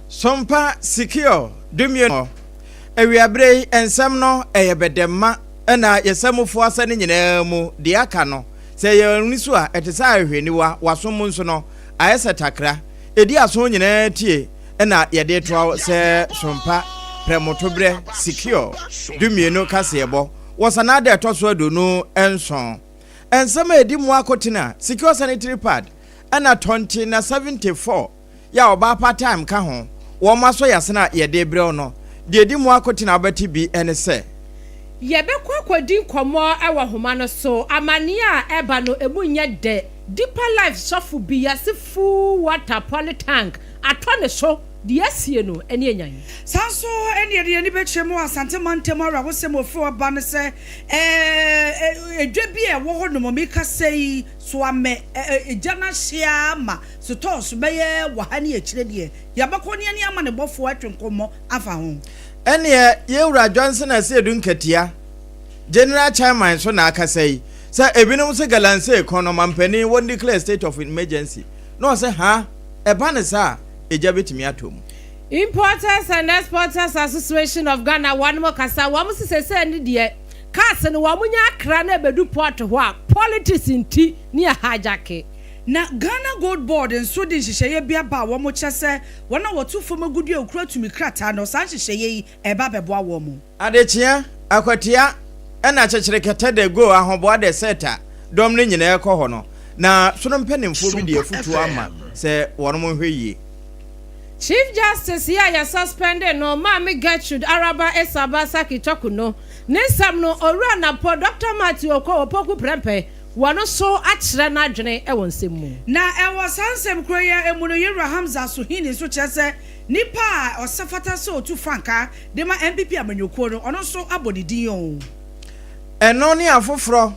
Sompa Secure 12. Awiaberɛ yi nsɛm no ɛyɛ bɛdɛmma na yɛsɛ mo foa sɛ ne nyinaa mu deɛ aka no sɛ ɛyɛ ani so a ɛte sɛ ahwehwɛniwa, w'aso mu nso no ayɛ sɛ takra ɛdi aso nyinaa tie na yɛde retoa wo sɛ Sompa Prɛmotoberɛ Secure 12 kaseɛbɔ wɔ Sanaa da ɛtɔ so 27. Nsɛm a ɛdi mu akotene a Secure Sanitary Pad ɛna Tɔnte na 74 yɛ a ɔbaa part time ka ho, wɔn asɔ yasene a yɛde rebrɛ wo no, deɛ ɛdi mu akotene a wobɛte bi ne sɛ. Yɛbɛkɔ akɔdi nkɔmmɔ wɔ nhoma no so. Amanneɛ a ɛba no, emu nyɛ dɛ. Deeper Life sɔfo bi yɛase full water poly tank atɔ ne so, deɛ asie no ani anyan. Saa nso na yɛde yɛn ani bɛkyerɛ mu wɔ Asante mantam awerɛhosɛm a ɔfiri hɔ ba no sɛ ɛɛ dwa bi a ɛwɔ hɔ nom mekasa yi so amɛ gya no ahye ara ma Sotɔɔ so bɛyɛ wɔ ha ne akyire deɛ, yɛbɛkɔ ne yɛne amanebɔfoɔ atwe nkɔmmɔ afa ho. Ɛneɛ yɛn wura Johnson Asiedu Nkatia, General Chairman nso na akasa yi, sɛ ebinom se galamsey ko no mampanin wɔn declare state of emergency, na ɔse haa, ɛba no saa a, egya bɛtumi atɔ mu. Importers and Exporters Association of Ghana wɔnom kasa, wɔn se sesei no deɛ cars no wɔn nya akra na ɛbɛdu port hɔ a, politics nti ne yɛ hijacke. Na Ghana Gold Board nso de nhyehyɛeɛ bi aba a wɔkyerɛ sɛ wɔn a wɔto fam agudeɛ a wɔkura tumi krataa no, saa nhyehyɛeɛ yi reba abɛboa wɔn. Adekyea, akwatia, ɛna kyekyere kɛtɛ de go ahoboa de set a dɔm no nyinaa kɔ hɔ no, na sono mpaninfoɔ bi de afutuo ama sɛ wɔnom nhwɛ yie. Chief Justice yi a yɛ suspɛnde no, Maame Gertrude Araba Esaba Sackey Torku no, ne nsɛm no, Owura Napɔ Dɔkta Matthew Okoh Opoku Prempeh wɔ no so akyerɛ n'adwene wɔ nsɛm mu. Na ɛwɔ saa nsɛm korɔ yi ara mu no, Yewura Hamza Suhini nso kyerɛ sɛ nipa a ɔsɛ fata sɛ ɔtu frankaa de ma NPP amanyɔkuo no, ɔno nso abɔ ne din o. Ɛno ne afoforɔ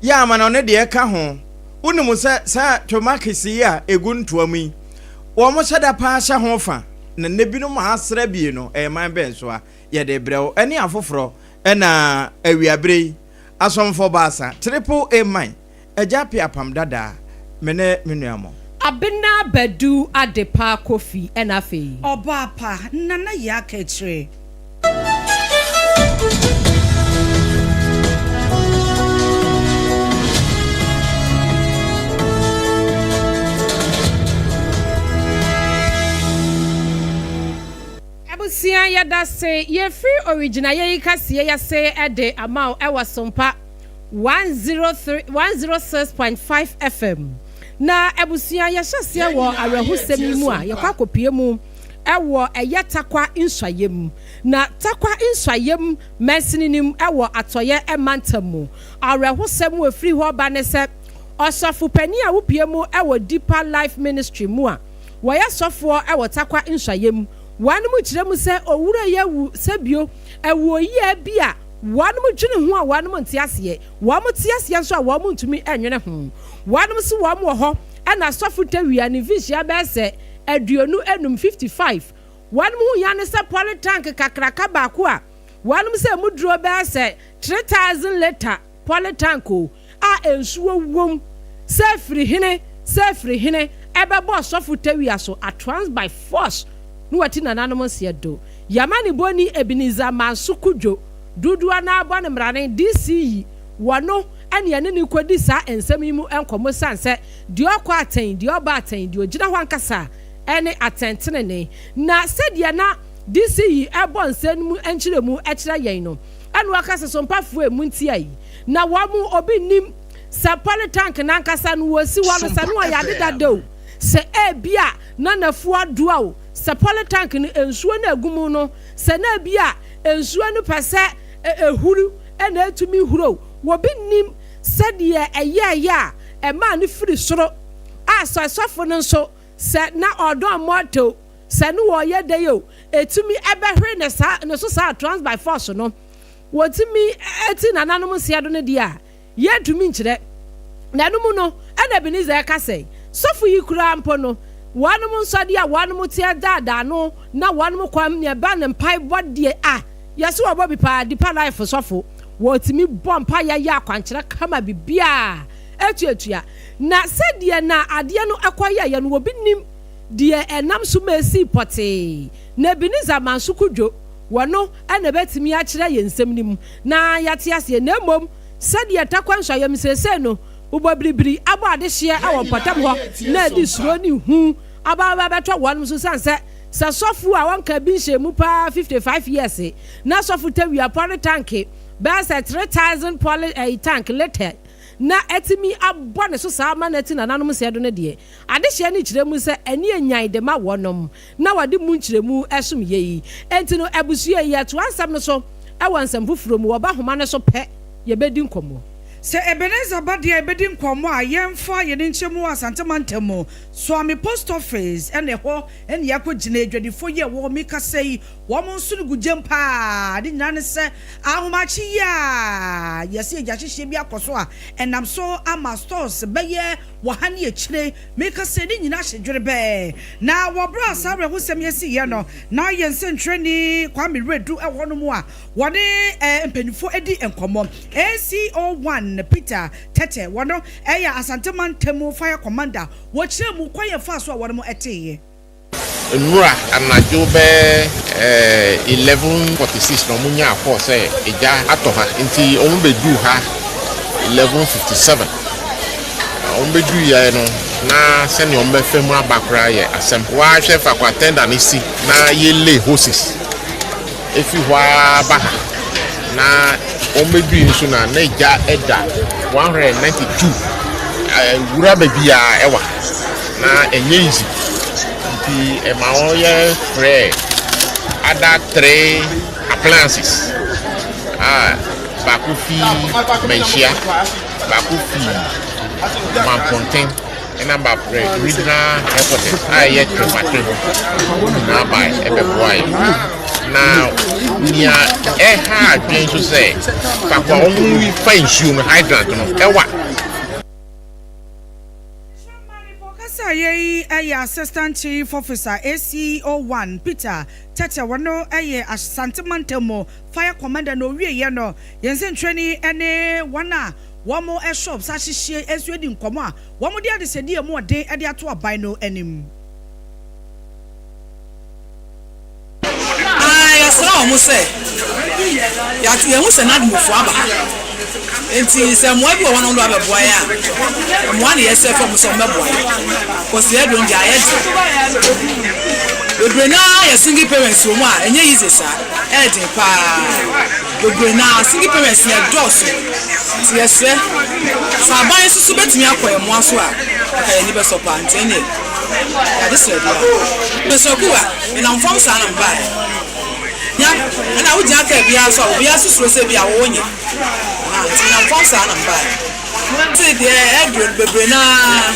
yɛ amanɔne deɛ ka ho. Wonim sɛ saa tomakes yi a ɛgu ntoa mu yi, wɔhyɛ da paa hyɛ ho fa, na nnɛ binom asra bie no, ɛyɛ man bɛn so a yɛde rebrɛ wo? Ɛne afoforɔ na awiaberɛ yi Asomfo baasa, Triple A man, Agya Appiah Apam Dadaa, me ne me nua mo. Abena Badu Adepa Kofi ɛna afei. Ɔbaa pa, Nana Yaa Kakyire. Abusua yɛdase yɛfiri origyinayɛ yi kaseɛ yase de ama wo ɛwɔ Sompa 103 106.5 FM na abusua yɛhyɛseɛ wɔ awerɛhosɛm yi mu a yɛkɔ akɔpue mu ɛwɔ ɛyɛ Tarkwa Nsuayem na Tarkwa Nsuayem mansini no mu ɛwɔ Atɔeɛ mantam mu awerɛhosɛm wɔ firi hɔ ba ne sɛ Ɔsɔfo panin a wopue mu ɛwɔ Deeper Life Ministry mu a wɔyɛ sɔfoɔ wɔ Tarkwa nsuaeɛ mu. Wɔnom kyerɛ mu sɛ owura yi awu sɛ bio ɛwɔ yea bi a wɔnom dwene ho a wɔnom nte aseɛ, wɔn te aseɛ nso a wɔn ntumi nnwene ho. Wɔnom se wɔn wɔ hɔ na sɔfo Tawia ne mfinhyia bɛyɛ sɛ 25, 55. Wɔnom ho hia ne sɛ pɔle tank kakraka baako a wɔnom sɛ emu duro bɛyɛ sɛ 3000 litre pɔle tank o a nsuo wom sɛ firi hene sɛ firi hene ɛbɛbɔ ɔsɔfo tawia so atoans by force ne wati nananom nseɛ do Yama ne boni Ebenezer Manso Kudwo dodoɔ no ara bɔ no mmrane DC yi wɔ no ɛne ɛne no kɔdi saa nsɛm yi mu nkɔmmɔ siane sɛ deɛ ɔkɔ atɛn deɛ ɔba atɛn deɛ ɔgyina hɔ ankasa ɛne atɛn tenenee na sɛdeɛ na DC yi ɛbɔ nsɛm no mu nkyerɛmu kyerɛ yɛn no ɛna ɔka sɛ sompafoɔ emu ntia yi Na wɔn mu obi nnim sɛ polytank no ankasa no wɔsi hɔ no sɛ na ɔyɛ ade dada o, sɛ ebia na n'afuo adoa o, sɛ polytank no nsuo no a ɛgu mu no, sɛ na ebia nsuo no pɛ sɛ ɛhuru na ɛtumi huro o, obi nnim sɛdeɛ ɛyɛeɛ a ɛmaa no firi soro a sɛ sɔfo no nso sɛ na ɔdɔn mɔɔte o, sɛ ne wɔreyɛ dɛn o, ɛtumi ɛbɛhwere ne saa ne so saa trans by force no. Wɔtumi ti nananom nseɛ do no deɛ a, yɛntumi nkyerɛ. Na ɛno mu no, ɛna Ebenezer reka sɛ, Sɔfo yi koraa mpo no, wɔnom nsɔdeɛ a wɔnom teɛ daadaa no na wɔnom kwan nea ɛba no mpaebɔ deɛ a, yɛse wɔbɔ bi paa, Deeper Life sɔfo, wɔtumi bɔ mpaeɛ yɛ akwankyerɛ kama biribiara ɛtuatua. Na sɛdeɛ na adeɛ no kɔ yɛeɛ no, obi nnim. Deɛ ɛnam so ma esii pɔtee na Ebenezer Manso Kudwo wɔ no na ɛbɛtumi akyerɛ yɛn nsɛm no mu na yɛate aseɛ. Na mmom sɛdeɛ Tarkwa Nsuayɛm seesei no bobɔ biribiri abɔ adehyeɛ wɔ mpɔtam hɔ na ɛde suro ne hu aba abɛtɔ wɔn so sane sɛ sɛ sɔfo a ɔnka bi nhyɛɛ mu paa 55 years na sɔfo tawia pɔre tanke bɛyɛ sɛ 3000 pɔle ɛyi tank litre na atumi abɔ ne so saa ma no ati nananom nsɛɛ do no deɛ, adehyeɛ no kyerɛ mu sɛ ani anyan de ma wɔnom na wɔde mu nkyerɛmu som yei. Enti no abusua yi, yɛtoa nsɛm no so wɔ nsɛm foforɔ mu, wɔba homa no so pɛ, yɛbɛdi nkɔmmɔ. Sɛ Ebenezer ba deɛ a yɛbɛdi nkɔmmɔ a, yɛmfa yɛn nkyɛmu wɔ Asante mantam mu, Suame Post Office na ɛhɔ na yɛakɔgyina, adwadifoɔ yi a ɛwɔ hɔ mekasa yi, Wɔn nso no gu gyam paa. Ne nyinaa ne sɛ, ahomakye yi a yɛse egyahyehyeɛ bi akɔ so a ɛnam so ama stores bɛyɛ wɔ ha ne akyire. Meka sɛ ne nyinaa hye dwerebɛɛ. Na wɔ berɛ a saa awerɛhosɛm yi siiɛ no, na yɛn nsɛntwerɛni Kwame Wiredu wɔ hɔnom a wɔne mpanimfoɔ di nkɔmmɔ. ACO1 Peter Tetteh, wɔno yɛ Asante Mantam Fire Commander, wɔkyerɛɛ mu kwan a ɛfaa so a wɔnom teeɛ. Nnora anadwo bɛyɛ 11:46 na wɔnyaa call sɛ egya atɔ ha nti wɔbɛduu ha 11:57. Wɔbɛduiɛ no na sɛnea wɔbɛfa mu aba koraa yɛ asɛm. Woahwɛ faako a tender no si na yɛlay hoses efi hɔ ara ba ha na wɔbɛdui nso na na egya da 192 wura baabiara ɛwɔ ha. Na ɛnyɛ easy nti ɛma wɔyɛ frɛɛ other three appliances a baako fi Manhyia, baako fi Mampɔnten ɛna baako regional headquarters a ɛyɛ Trematre hɔ nyinaa bae ɛbɛboa yɛ. Na nea ɛha adwene nso sɛ faako a wɔfa nsuo no hydrant no ɛwa. Chairman ɔkasa yei yɛ Assistant Chief Officer, ACO1, Peter Tetteh, ɔno yɛ Asante Mantam mu Fire Commander na ɔwieɛ no yɛn nsɛntwerɛni ne wɔn a wɔn shops ahyehye nso adi nkɔmmɔ a wɔde adesɛdeɛ a ɛmu ɔden de ato aban no anim. Na yɛsrɛ wɔn sɛ, Yɛate, yɛahu sɛ n'ademufo aba ha, enti sɛ mmoa bi wɔ hɔ na wɔde ba abɛboa yɛn a, mmoa na yɛsrɛ fam sɛ wɔmmɛboa yɛn, cos yɛn de wɔn deɛ ayɛ den. Bebree no ara yɛ single parents wɔ mu a, ɛnyɛ easy saa, ɛyɛ den paa. Bebree no ara, single parents no ɛdɔɔso, nti yɛsrɛ sɛ aban nso so bɛtumi akɔ yɛn mmoa so a, anka yɛn ani bɛsɔ paa, nti ɛnneɛ yɛade srɛ biara. Mesrɛ kuwa. Menam fam saa na mebaeɛ. Nya, ɛna wogyina kaa biara so a, obiara nso suro sɛ ebia wo wonyɛ. Ahaa, nti menam fam saa na mebaeɛ. Nti deɛ ɛduru no bebree no ara,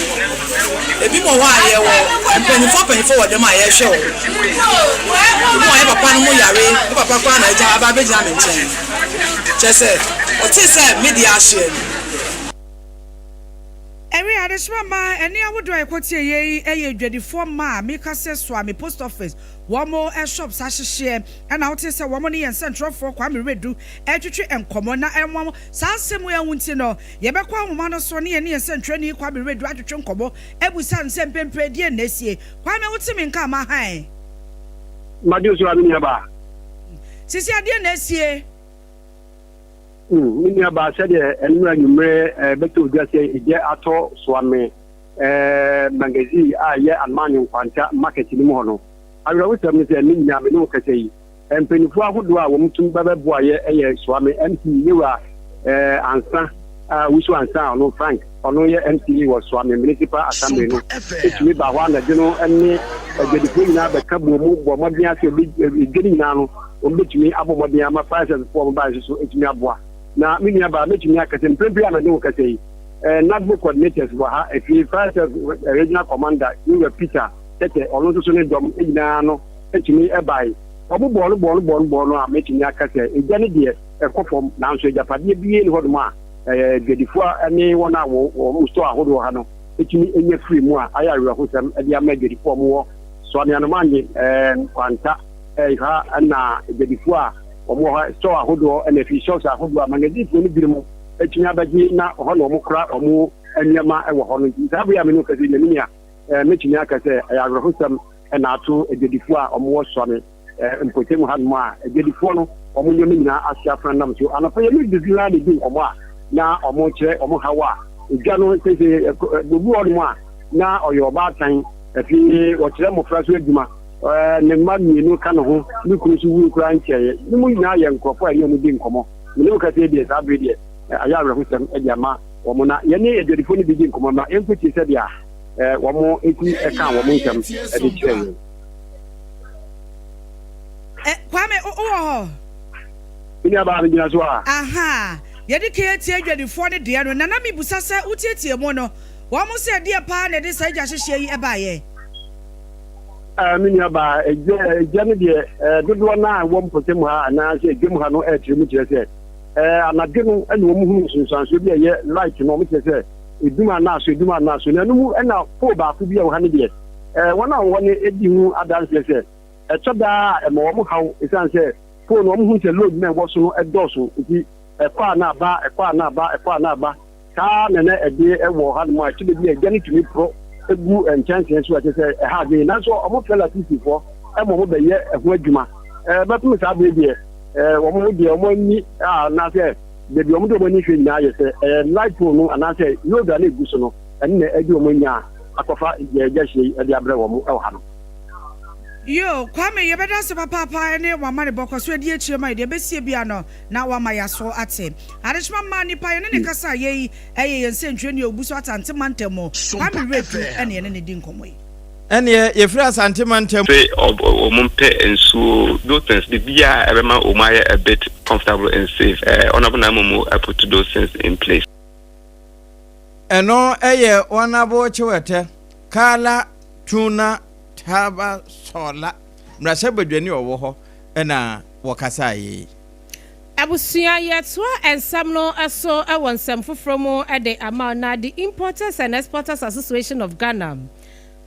ebinom wɔ hɔ a yɛwɔ mpanyinfoɔ mpanyinfoɔ wɔ dɛm a yɛhwɛ wɔn. Ebi wɔ hɔ a yɛ papa no mo yare, me papa koraa na agya aba abɛgyina me nkyɛn. Kyerɛ sɛ, ɔtee sɛ me deɛ ahyeɛ no. Ɛwe adesoma mma ɛne ahodoɔ a yɛkɔtie yei yɛ adwadifoɔ mma a meka sɛ Suame post office wɔn shops ahyehyeɛ ɛna wote sɛ wɔn ne yɛn nsɛntwerɛfoɔ Kwame Wiredu ɛretwetwe nkɔmmɔ na ɛnwam saa asɛm yi ho nti no yɛbɛkɔ ahoma no so ne yɛne yɛn nsɛntwerɛni Kwame Wiredu atwetwe nkɔmmɔ abusa no sɛ mprempren deɛn na asie Kwame wote me nka ama hann? Madi so a me nuabaa. Sisi adeɛ na asie. Mm, me nuabaa, sɛdeɛ ɛnnora anwummerɛ ɛbɛtɔ odwa sɛ egya atɔ Soame eh, magazine a ɛyɛ Anomane Nkwanta market no mu hɔ no, awerɛhosɛm ne sɛ ne nyinaa me ne wo kasa yi, mpanimfoɔ ahodoɔ a wɔn tum ba bɛboa yɛ yɛ Soame MC Yewura eh, Ansa, a Wusu Ansa a ɔno Frank, ɔno yɛ MC wɔ Soame Municipal Assembly no, tumi ba hɔ anadwo no ne adwadifoɔ nyinaa bɛka bɔ mu bɔ mmɔden ase edwa no nyinaa no wɔbɛtumi abɔ mmɔden ama fire service foɔ a wɔbaeɛ nso so atumi aboa. Na me nua baa, mɛtumi aka sɛ mprempren a me ne wo kasa yi, eh, NADMO coordinators wɔ ha, afei fire service eh, regional commander Yewura Peter Tɛtɛ, ɔno nso so ne dɔm nyinaa no tumi bae. Wɔn bɔɔ no bɔɔ no bɔɔ no bɔɔ no a mɛtumi aka sɛ egya no deɛ ɛkɔ fam, nanso agyapadeɛ biara nni hɔnom a eh, adwadifoɔ ne wɔn a wɔn store ahodoɔ ha no tumi nya firi mu a ayɛ awerɛhosɛm de ama adwadifoɔ a wɔwɔ Soame Anomanye, eh, Nkwanta. Ha na adwadifoɔ a wɔwɔ ha, store ahodoɔ na afei shops ahodoɔ a magazinefoɔ no binom atumi abɛgye na hɔ na wɔkora wɔn nneɛma wɔ hɔ no. Nti saa bere a me ne wo kasa yi, Nyame ni a, Mɛtumi aka sɛ ɛyɛ awerɛhosɛm na ato adwadifoɔ a wɔwɔ Suame mpɔtam hanom a adwadifoɔ no wɔn nneɛma nyinaa ahye afena nam so. Anɔpa yi ɛne dodoɔ ara na ɛdi nkɔmmɔ a na wɔkyerɛ wɔn haw a edwa no seesei obi wɔ hɔnom a na ɔyɛ ɔbaatan afei ɔkyerɛ mmɔfra so adwuma ne mma mmienu ka ne ho ne kunu nso wui koraa nkyɛeɛ ne mu nyinaa yɛ nkurɔfoɔ a ɛne wɔn di nkɔmmɔ. Me ne wo kasa yi deɛ saa bere deɛ ayɛ awerɛhosɛm de ama wɔn na yɛne adwadifoɔ no bi di nkɔmmɔ ma yɛnkɔtie sɛdeɛ wɔn si kaa wɔn nsɛm de kyerɛɛ yɛn. Kwame, wowɔ hɔ? Me nuabaa, megyina so a. Aha, yɛde kan atie adwadifoɔ no deɛ no, na na mebisa sɛ wotietie mu no, wɔn sɛ ɛdeɛ paa na ɛde saa gya hyehyeɛ yi baeɛ? Me nuabaa, egya no deɛ dodoɔ no a ɛwɔ mpɔtam ha anaasɛ dwam ha no ɛrekyerɛ mu kyerɛ sɛ anadwo no na wɔn hunu nsunsuansoɔ bi a ɛyɛ light no, wɔn kyerɛ sɛ edum anaaso edum anaaso, na ɛno mu na pole baako bi a ɛwɔ ha no deɛ wɔn a wɔwɔ no di ho adanseɛ sɛ ɛtɔ daa a ɛma wɔn haw ɛsiane sɛ pole no wɔn hu sɛ load na ɛwɔ so no ɛdɔɔso nti ɛkɔ a na aba ɛkɔ a na aba ɛkɔ a na aba saa na na ɛde ɛwɔ hanom a ɛtɔ da bi a egya no tumi porɔ egu nkyɛnsee so a ɛkyɛ sɛ ɛha adwene nanso wɔn frɛ latisifoɔ ɛma wɔn bɛyɛ ɛho adwuma ɛbɛpem saa bere deɛ wɔn deɛ wɔn ani a anaasɛ baabi a wɔde wɔn ani hwɛ nyinaa yɛ sɛ ɛyɛ light pole no anaasɛ load a na egu so no ɛno na ɛde wɔn anya akɔfa gya hyɛ yi de abrɛ wɔn wɔ ha no. Yoo, Kwame, yɛbɛda ase papaapa ne w'amanebɔ. Kɔ so di akyire ma yɛ deɛ ɛbɛsie biara no na woama yɛaso ate. Adehyema mmaa nnipa yɛne ne kasa a yei yɛ yɛn sɛntwerɛni a ɔbu so Asante mantam mu, Kwame Wiredu ne yɛne no di nkɔmmɔ yi. Ɛneɛ yɛfiri Asante mantam. Se wɔn mpɛ nsuo, those things, biribiara a ɛbɛma wɔn ayɛ a bit comfortable and safe, Honourable Naimumu put those things in place. Ɛno yɛ Honourable Kyewɛtɛ Kala Tuna Taba Sola, mmarahyɛbadwani a ɔwɔ hɔ na wɔkasaeɛ yi. Abusua, yɛtoa nsɛm no so wɔ nsɛm foforɔ mu de ama wo na The Importers and Exporters Association of Ghana,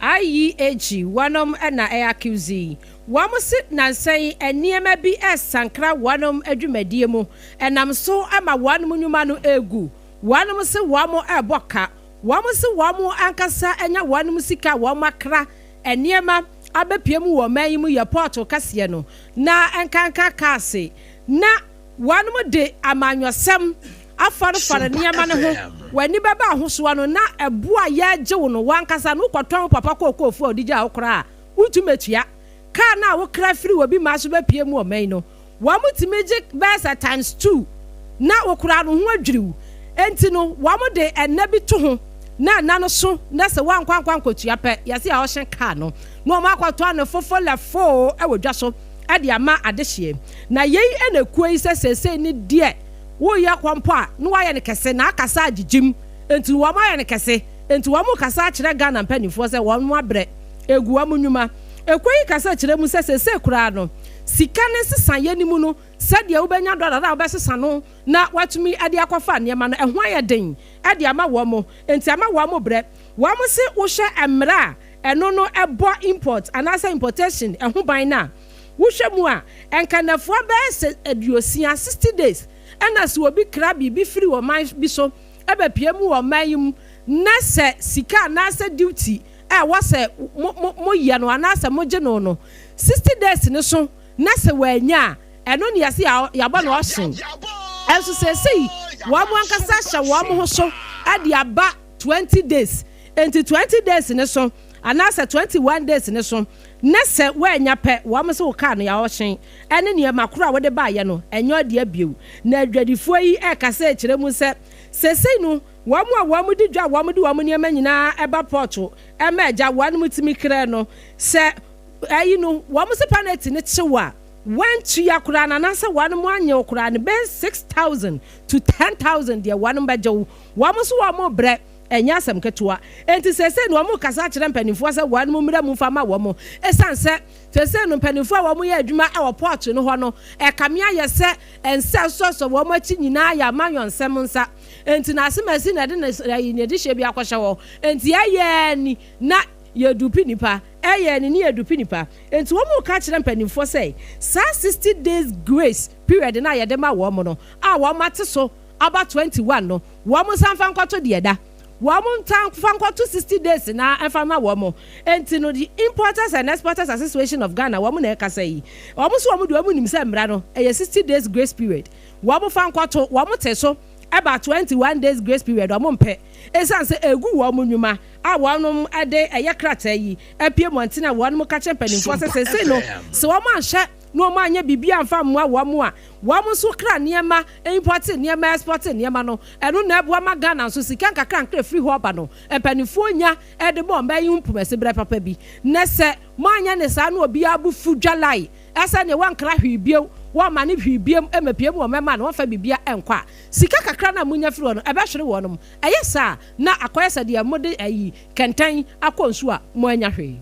IEAG, wɔnom na ɛ accuse yi. Wɔn se nansa yi nneɛma bi resankra wɔnom adwumadie mu, ɛnam so ma wɔnom nnwuma no regu. Wɔnom se wɔn rebɔ ka. Wɔn se wɔn ankasa anya wɔnom sika a wɔn akra nneɛma abɛpue mu wɔ ɔman yi mu yɛ pɔɔto kɛseɛ no na nkanka cars na wɔnom de amanyɔsɛm afarefare nneɛma no ho, w'ani bɛba ahosoa no na ɛboɔ a yɛregye wo no w'ankasa no wokɔtɔn wo papa kookoofo a ɔde gyaa wo koraa a wontumi mɛtua. Car no a wokra firi obi maa so bɛpue mu ɔman yi no Wɔtumi gye bɛyɛ sɛ times two na wo koraa no ho adwiri wo. Enti no wɔde ɛna bi to ho na ɛna no so na sɛ woankɔ ankɔ ankɔtua pɛ yɛse yɛaɔhye car no na wɔn akɔtɔ no fofolɛfoo wɔ dwa so de ama adehyeɛ. Na yei na ekuo yi sɛ seesei ne deɛ woreyɛ kɔ mpo a na woayɛ no kɛse na akasa agyegyem enti no wɔn ayɛ no kɛse enti wɔn rekasa akyerɛ Ghana mpaninfoɔ sɛ wɔn abrɛ egu wɔn nnwuma. Ekuo yi kasa kyerɛ mu sɛ seesei koraa no Sika ne nsesaeɛ no mu no, sɛdeɛ wobɛnya dɔla no a wobɛsesa no na woatumi de akɔfa nneɛma no, ɛho ayɛ den de ama wɔn, enti ama wɔn brɛ. Wɔn se wohwɛ mmara a ɛno no ɛbɔ import anaasɛ importation ho ban no a, wohwɛ mu a, nka nnafua bɛyɛ sɛ aduosia, 60 days, ɛna sɛ obi kra biribi firi ɔman bi so bɛpue mu wɔ ɔman yi mu na sɛ sika anaasɛ duty a ɛwɔ sɛ mo mo moyɛ no anaasɛ mogye no no 60 days no so na sɛ wannya a, ɛno ne yɛse yɛabɔ no auction. Ɛnso seesei wɔn ankasa ahyɛ wɔn ho so de aba 20 days. Enti 20 days no so anaasɛ 21 days no so na sɛ woannya pɛ, wɔn se wo car no yɛ auction ɛne nneɛma koro a wode baeɛ no ɛnyɛ ɔdea bio. Na adwadifoɔ yi rekasa rekyerɛ mu sɛ seesei no Wɔn a wɔdi dwa a wɔde wɔn nneɛma nyinaa ba pɔɔto ma agya wɔn tumi kra no, sɛ ayi no wɔn se paneti no kyew a, wɔantua koraa no anaasɛ wɔn anyɛ wo koraa no bɛyɛ 6000 to 10,000 deɛ wɔn bɛgye wo. Wɔn nso wɔn rebrɛ, ɛnyɛ asɛm ketewa. Enti seesei no wɔn rekasa akyerɛ mpanimfoɔ sɛ wɔn mmra mu mfa ma wɔn. Esiane sɛ seesei no mpanimfoɔ a wɔyɛ adwuma wɔ pɔɔto no hɔ no, ɛkame ayɛ sɛ nsa a ɛsosɔsosɔ wɔn akyi nyinaa yɛ amanyɔnsɛm nsa. Enti na asemasi na ɛde ne ayi ne adehyeɛ bi akɔhyɛ hɔ. Enti ɛyɛɛ ni na yɛdupi nipa, ɛyɛɛ ni ne yɛdupi nipa. Enti wɔn reka akyerɛ mpanimfoɔ sɛ saa 60 days grace period no a yɛde ma wɔn no a wɔn ate so aba 21 no, wɔn nsa mfa nkɔto deɛ ɛda. Wɔn ntaa mfa nkɔto 60 days na ɛmfa ma wɔn. Enti no, the Importers and Exporters Association of Ghana wɔn na ɛkasa yi. Wɔn nso wɔn deɛ wɔn nim sɛ mmara no ɛyɛ 60 days grace period. Wɔn fa nkɔto, wɔn te so ɛba 21 days grace period, wɔn mpɛ. Esiane sɛ egu wɔn nnwuma a wɔn de ɛyɛ krataa yi apue mmɔnten a wɔn ka kyerɛ mpanimfoɔ sɛ sɛsɛ no, sɛ wɔn anhyɛ na wɔn anyɛ biribi amfa mmoa wɔn a, wɔn nso kra nneɛma, import nneɛma, export nneɛma no, ɛno na ɛboa ma Ghana nso sika nkakra nkra firi hɔ ɔba no, mpanimfoɔ nya ɛde bɔ ɔman yi mpomasi berɛ papa bi. Na sɛ mo anyɛ ne saa na obiara bu fu dwalae ɛsɛ ne wɔnkra hwee bio, wɔma ne hwee biom ɛma pie mu wɔ mɛma no wɔmfa biribia ɛnkɔ a, sika kakra no a monya firi hɔ no ɛbɛhwere wɔnom. Ɛyɛ saa na akɔyɛ sɛ deɛ mode ayi kɛntɛn akɔ nsu a mo anya hwee.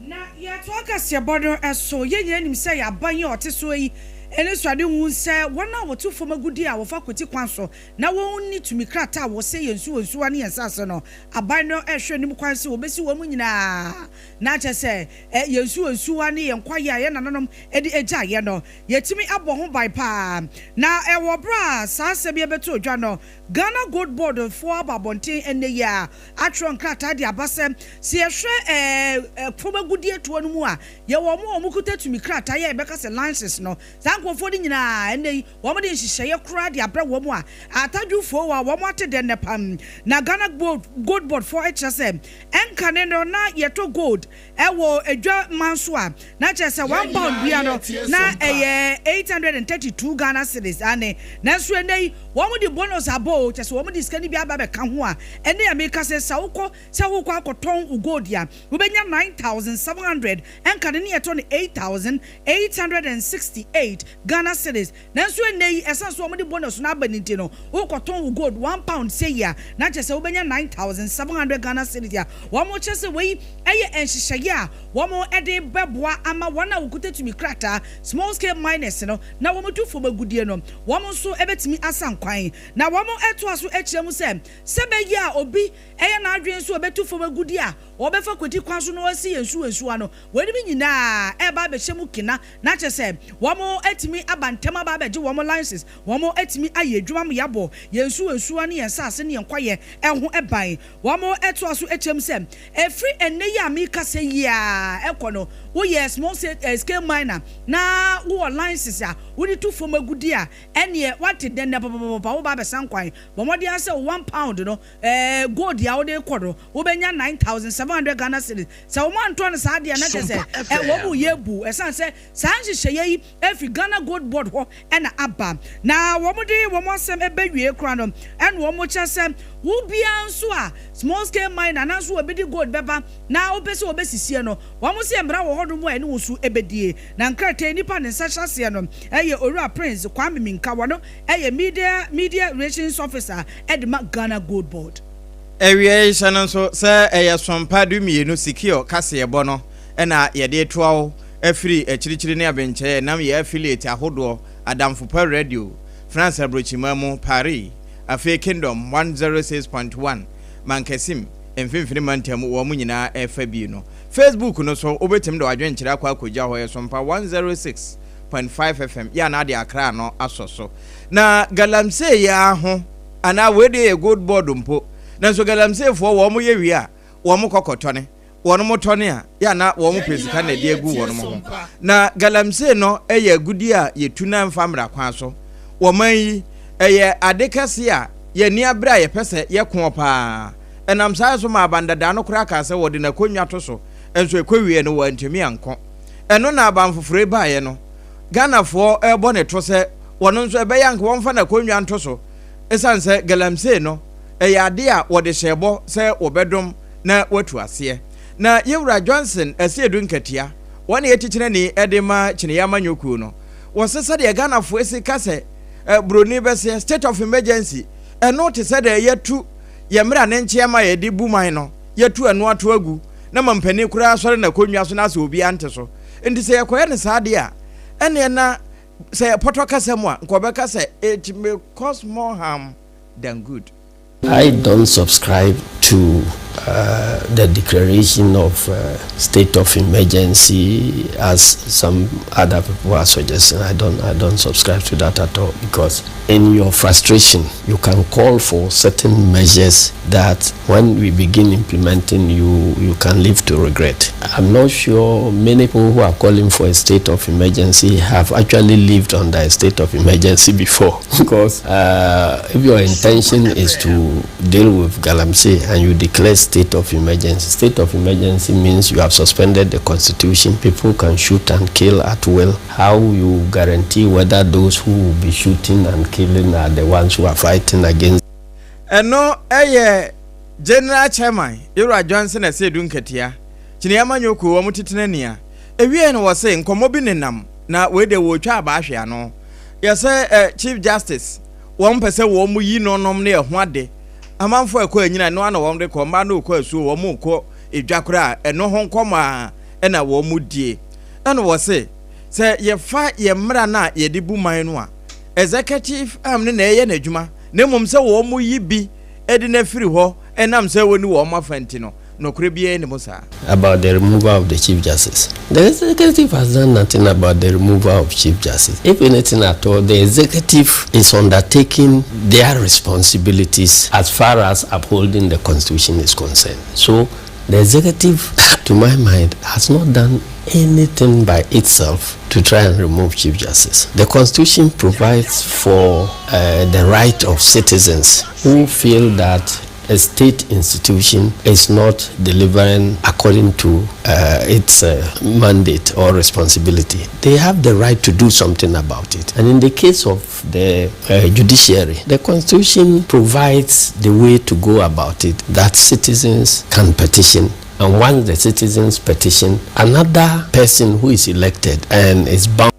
Na yɛtoa kaseɛbɔ no so. Yɛn nyinaa nim sɛ yɛaban yi a ɔte soɔ yi ne suade hu sɛ wɔn a wɔtu fam agudie a wɔfa kwati kwan so na wɔnni tumi krataa a wɔsɛ yɛn nsuo nsuwa ne yɛn nsase no, aban no rehwɛ anim kwan sɛ wɔbɛsi wɔn nyinaa, na kyerɛ sɛ yɛn nsuo nsuwa ne yɛn kwaeɛ a yɛn nananom de agyaeɛ no, yɛatumi abɔ ho ban paa. Na ɛwɔ berɛ a saa asɛm yi bɛtoo dwa no, Ghana Gold Board foɔ aba abɔnten ɛnnɛ yi ara atwerɛ nkrataa de aba sɛ, sɛ yɛhwɛ fam agudeɛ toɔ no mu a, yɛwɔ wɔn a wɔkuta tumi krataa yi a yɛbɛka sɛ license no. Saa nkurɔfoɔ no nyinaa ɛnnɛ yi wɔde nhyehyɛeɛ koraa de abrɛ wɔn a atadwofoɔ a wɔn ate dɛ nnɛ pam. Na Ghana Gold Board foɔ kyerɛ sɛ ɛnkane no na yɛtɔ gold ɛwɔ adwa man so a, na kyerɛ sɛ 1 pound bia no na ɛyɛ 832 Ghana cedis ane. Nanso ɛnɛ yi wɔn de bonus abɔ o, kyerɛ sɛ wɔn de sika no bi aba bɛka ho a, ɛne yɛ meka sɛ wokɔ sɛ wokɔ akɔtɔn wo gold a, wobɛnya 9700. Ɛnka ne yɛtɔ no 8868 Ghana cedis, nanso ɛnɛ yi ɛsan so wɔn de bonus no aba ne nti no, wokɔtɔn wo gold 1 pound sɛ yi a, na kyerɛ sɛ wobɛnya 9700 Ghana cedis a wɔn kyerɛ sɛ wei ɛyɛ nhyehyɛeɛ a wɔn de bɛboa ama wɔn a wɔkuta tumi krataa, small scale miners no, na wɔn tu fam agudie no, wɔn nso bɛtumi asa nkwan. Na wɔn ɛtoa so akyerɛ mu sɛ sɛ bɛyɛ a obi ɛyɛ n'adwene nso ɔbɛtu fam agudie a wɔbɛfa kwati kwan so na wɔasi yɛn nsuo nsuo ano, wɔn nyinaa ɛreba abɛhyɛ mu kina, na kyerɛ sɛ wɔn atumi aba ntɛm aba abɛgye wɔn license, wɔn atumi ayɛ adwuma mu, yɛabɔ yɛn nsuo nsuo ne yɛn nsaase ne yɛn kwaeɛ ɛho ɛban. Wɔn ɛtoa so akyerɛ mu sɛ ɛfiri ɛnɛ yi a meka sɛ yia ɛkɔ no, woyɛ small scale miner na wowɔ license a wode tu fam agudi a, ɛneɛ wate dɛn dɛ papapapa, woba abɛsa nkwan. Bɔ mmɔden sɛ 1 pound no gold a wode kɔ no, wobɛnya 9700 Ghana cedis. Sɛ wɔn antɔ no saa deɛ, na kyerɛ sɛ wɔn mu yɛ bu, ɛsan sɛ saa nhyehyɛeɛ yi efi Ghana Gold Board hɔ ɛna aba. Na wɔn de wɔn asɛm ɛbɛwie kora no, ɛna wɔn kyerɛ sɛ wo biara nso a small scale miner nanso obi de gold bɛba na wopɛ sɛ wɔbɛsisie no, wɔn sɛ mmara wɔ hɔnom a ɛne wɔn so ɛbɛdie. Na nkrataa nipa ne nsa hyɛ aseɛ no ɛyɛ Owura Prince Kwame Minka, wɔn ɛyɛ media relations officer ɛde ma Ghana Gold Board. Awia yi hyɛ no nso sɛ ɛyɛ Sompa 12 secure kaseɛbɔ no ɛna yɛde toa wo afiri akyirikyiri ne abenkyɛɛ nam yɛ affiliate ahodoɔ, Adamfopa Radio, France aburokyima mu Paris, afei Kingdom 106.1 Mankasim, mfimfini mantam, wɔn mu nyinaa ɛfa bi no. Facebook no so wobɛtumi de wadwenkyerɛ akɔ akɔgya hɔ, yɛ Sompa 106.5 FM yɛ anaa de akra no asɔ so. Na galamsey yɛ aho anaa wei de yɛ Gold Board mpo, nanso galamseyfoɔ wɔn mo yɛ wie a, wɔn kɔ kɔtɔne, wɔn mo tɔne a yɛ ana wɔn pɛ sika na ɛde agu wɔn ho. Na galamsey no yɛ agudie a yɛtu na mfa mmara kwan so. Wɔn yi ɛyɛ ade kɛse a yɛni abere a yɛpɛ sɛ yɛko paa. Ɛnam saa so ma abandadaa no koraa kaa sɛ wɔde n'akonnwa to so, nso ɛkɔ wie no wɔantumi anko. Ɛno na aban foforɔ yi baeɛ no, Ghanafoɔ ɛrebɔ ne to sɛ wɔn nso ɛbɛyɛ anka wɔmfa n'akonnwa nto so, ɛsiane sɛ galamsey no ɛyɛ ade a wɔde hyɛ bɔ sɛ wɔbɛdom na watu aseɛ. Na yɛwura Johnson Asiedu Nkatia, wɔn na yɛtikyenani de ma kyiniyɛ amanyɔkuo no, wɔsɛ sɛdeɛ Ghanafoɔ asi ka sɛ buroni bɛseɛ state of emergency, ɛno te sɛ deɛ yɛtu yɛ mmerɛ ne nkyɛn ma yɛde bu man no, yɛtu ɛno ato agu na ma mpanin koraa sɔre n'akonnwa so na asɛ obiara nte so. Nti sɛ yɛkɔyɛ no saa deɛ a, ɛneɛ na sɛ yɛpɔtɔ kasa mu a, nka ɔbɛka sɛ it may cause more harm than good. I don't subscribe to uh, the declaration of uh, state of emergency, as some other people are suggesting. I don't, I don't subscribe to that at all because in your frustration, you can call for certain measures that when we begin implementing, you, you can live to regret. I'm not sure many people who are calling for a state of emergency have actually lived under a state of emergency before because uh, if your intention is to deal with Galamsey and you declare state of emergency, state of emergency means you have suspended the constitution. People can shoot and kill at will. How you guarantee whether those who will be shooting and killing are the ones who are fighting against Ɛno yɛ General Chairman Yewura Johnson Asiedu Nketia, Kyini Amanyɔ Kuo wɔn titenani a ɛwiei no wɔse nkɔmmɔ bi nenam na wei deɛ wɔretwa abaa hwe ano. Yɛsɛ eh, Chief Justice wɔn pɛ sɛ wɔn yi no nom ne ɛho ade. Amanfoɔ ɛkɔ anyina ɛno ara na wɔn de kɔ, mmaa no rekɔ asuo, wɔn rekɔ edwa koraa ɛno ho nkɔmmɔ ara ɛna wɔn die. Ɛna wɔse sɛ yɛfa yɛn mmara no a yɛde bu man no a, Executive arm no na ɛyɛ n'adwuma na mmom sɛ wɔyi bi de no afiri hɔ ɛnam sɛ ɔnni wɔn afa nti no, nokorɛ biara nni mu saa. About the removal of the Chief Justice. The executive has done nothing about the removal of Chief Justice. If anything at all, the executive is undertaking their responsibilities as far as upholding the constitution is concerned. So the executive, to my mind, has not done anything by itself to try and remove Chief Justice. The Constitution provides for uh, the right of citizens who feel that a state institution is not delivering according to uh, its uh, mandate or responsibility. They have the right to do something about it. And in the case of the uh, judiciary, the constitution provides the way to go about it that citizens can petition and once the citizens petition, another person who is elected and is bound.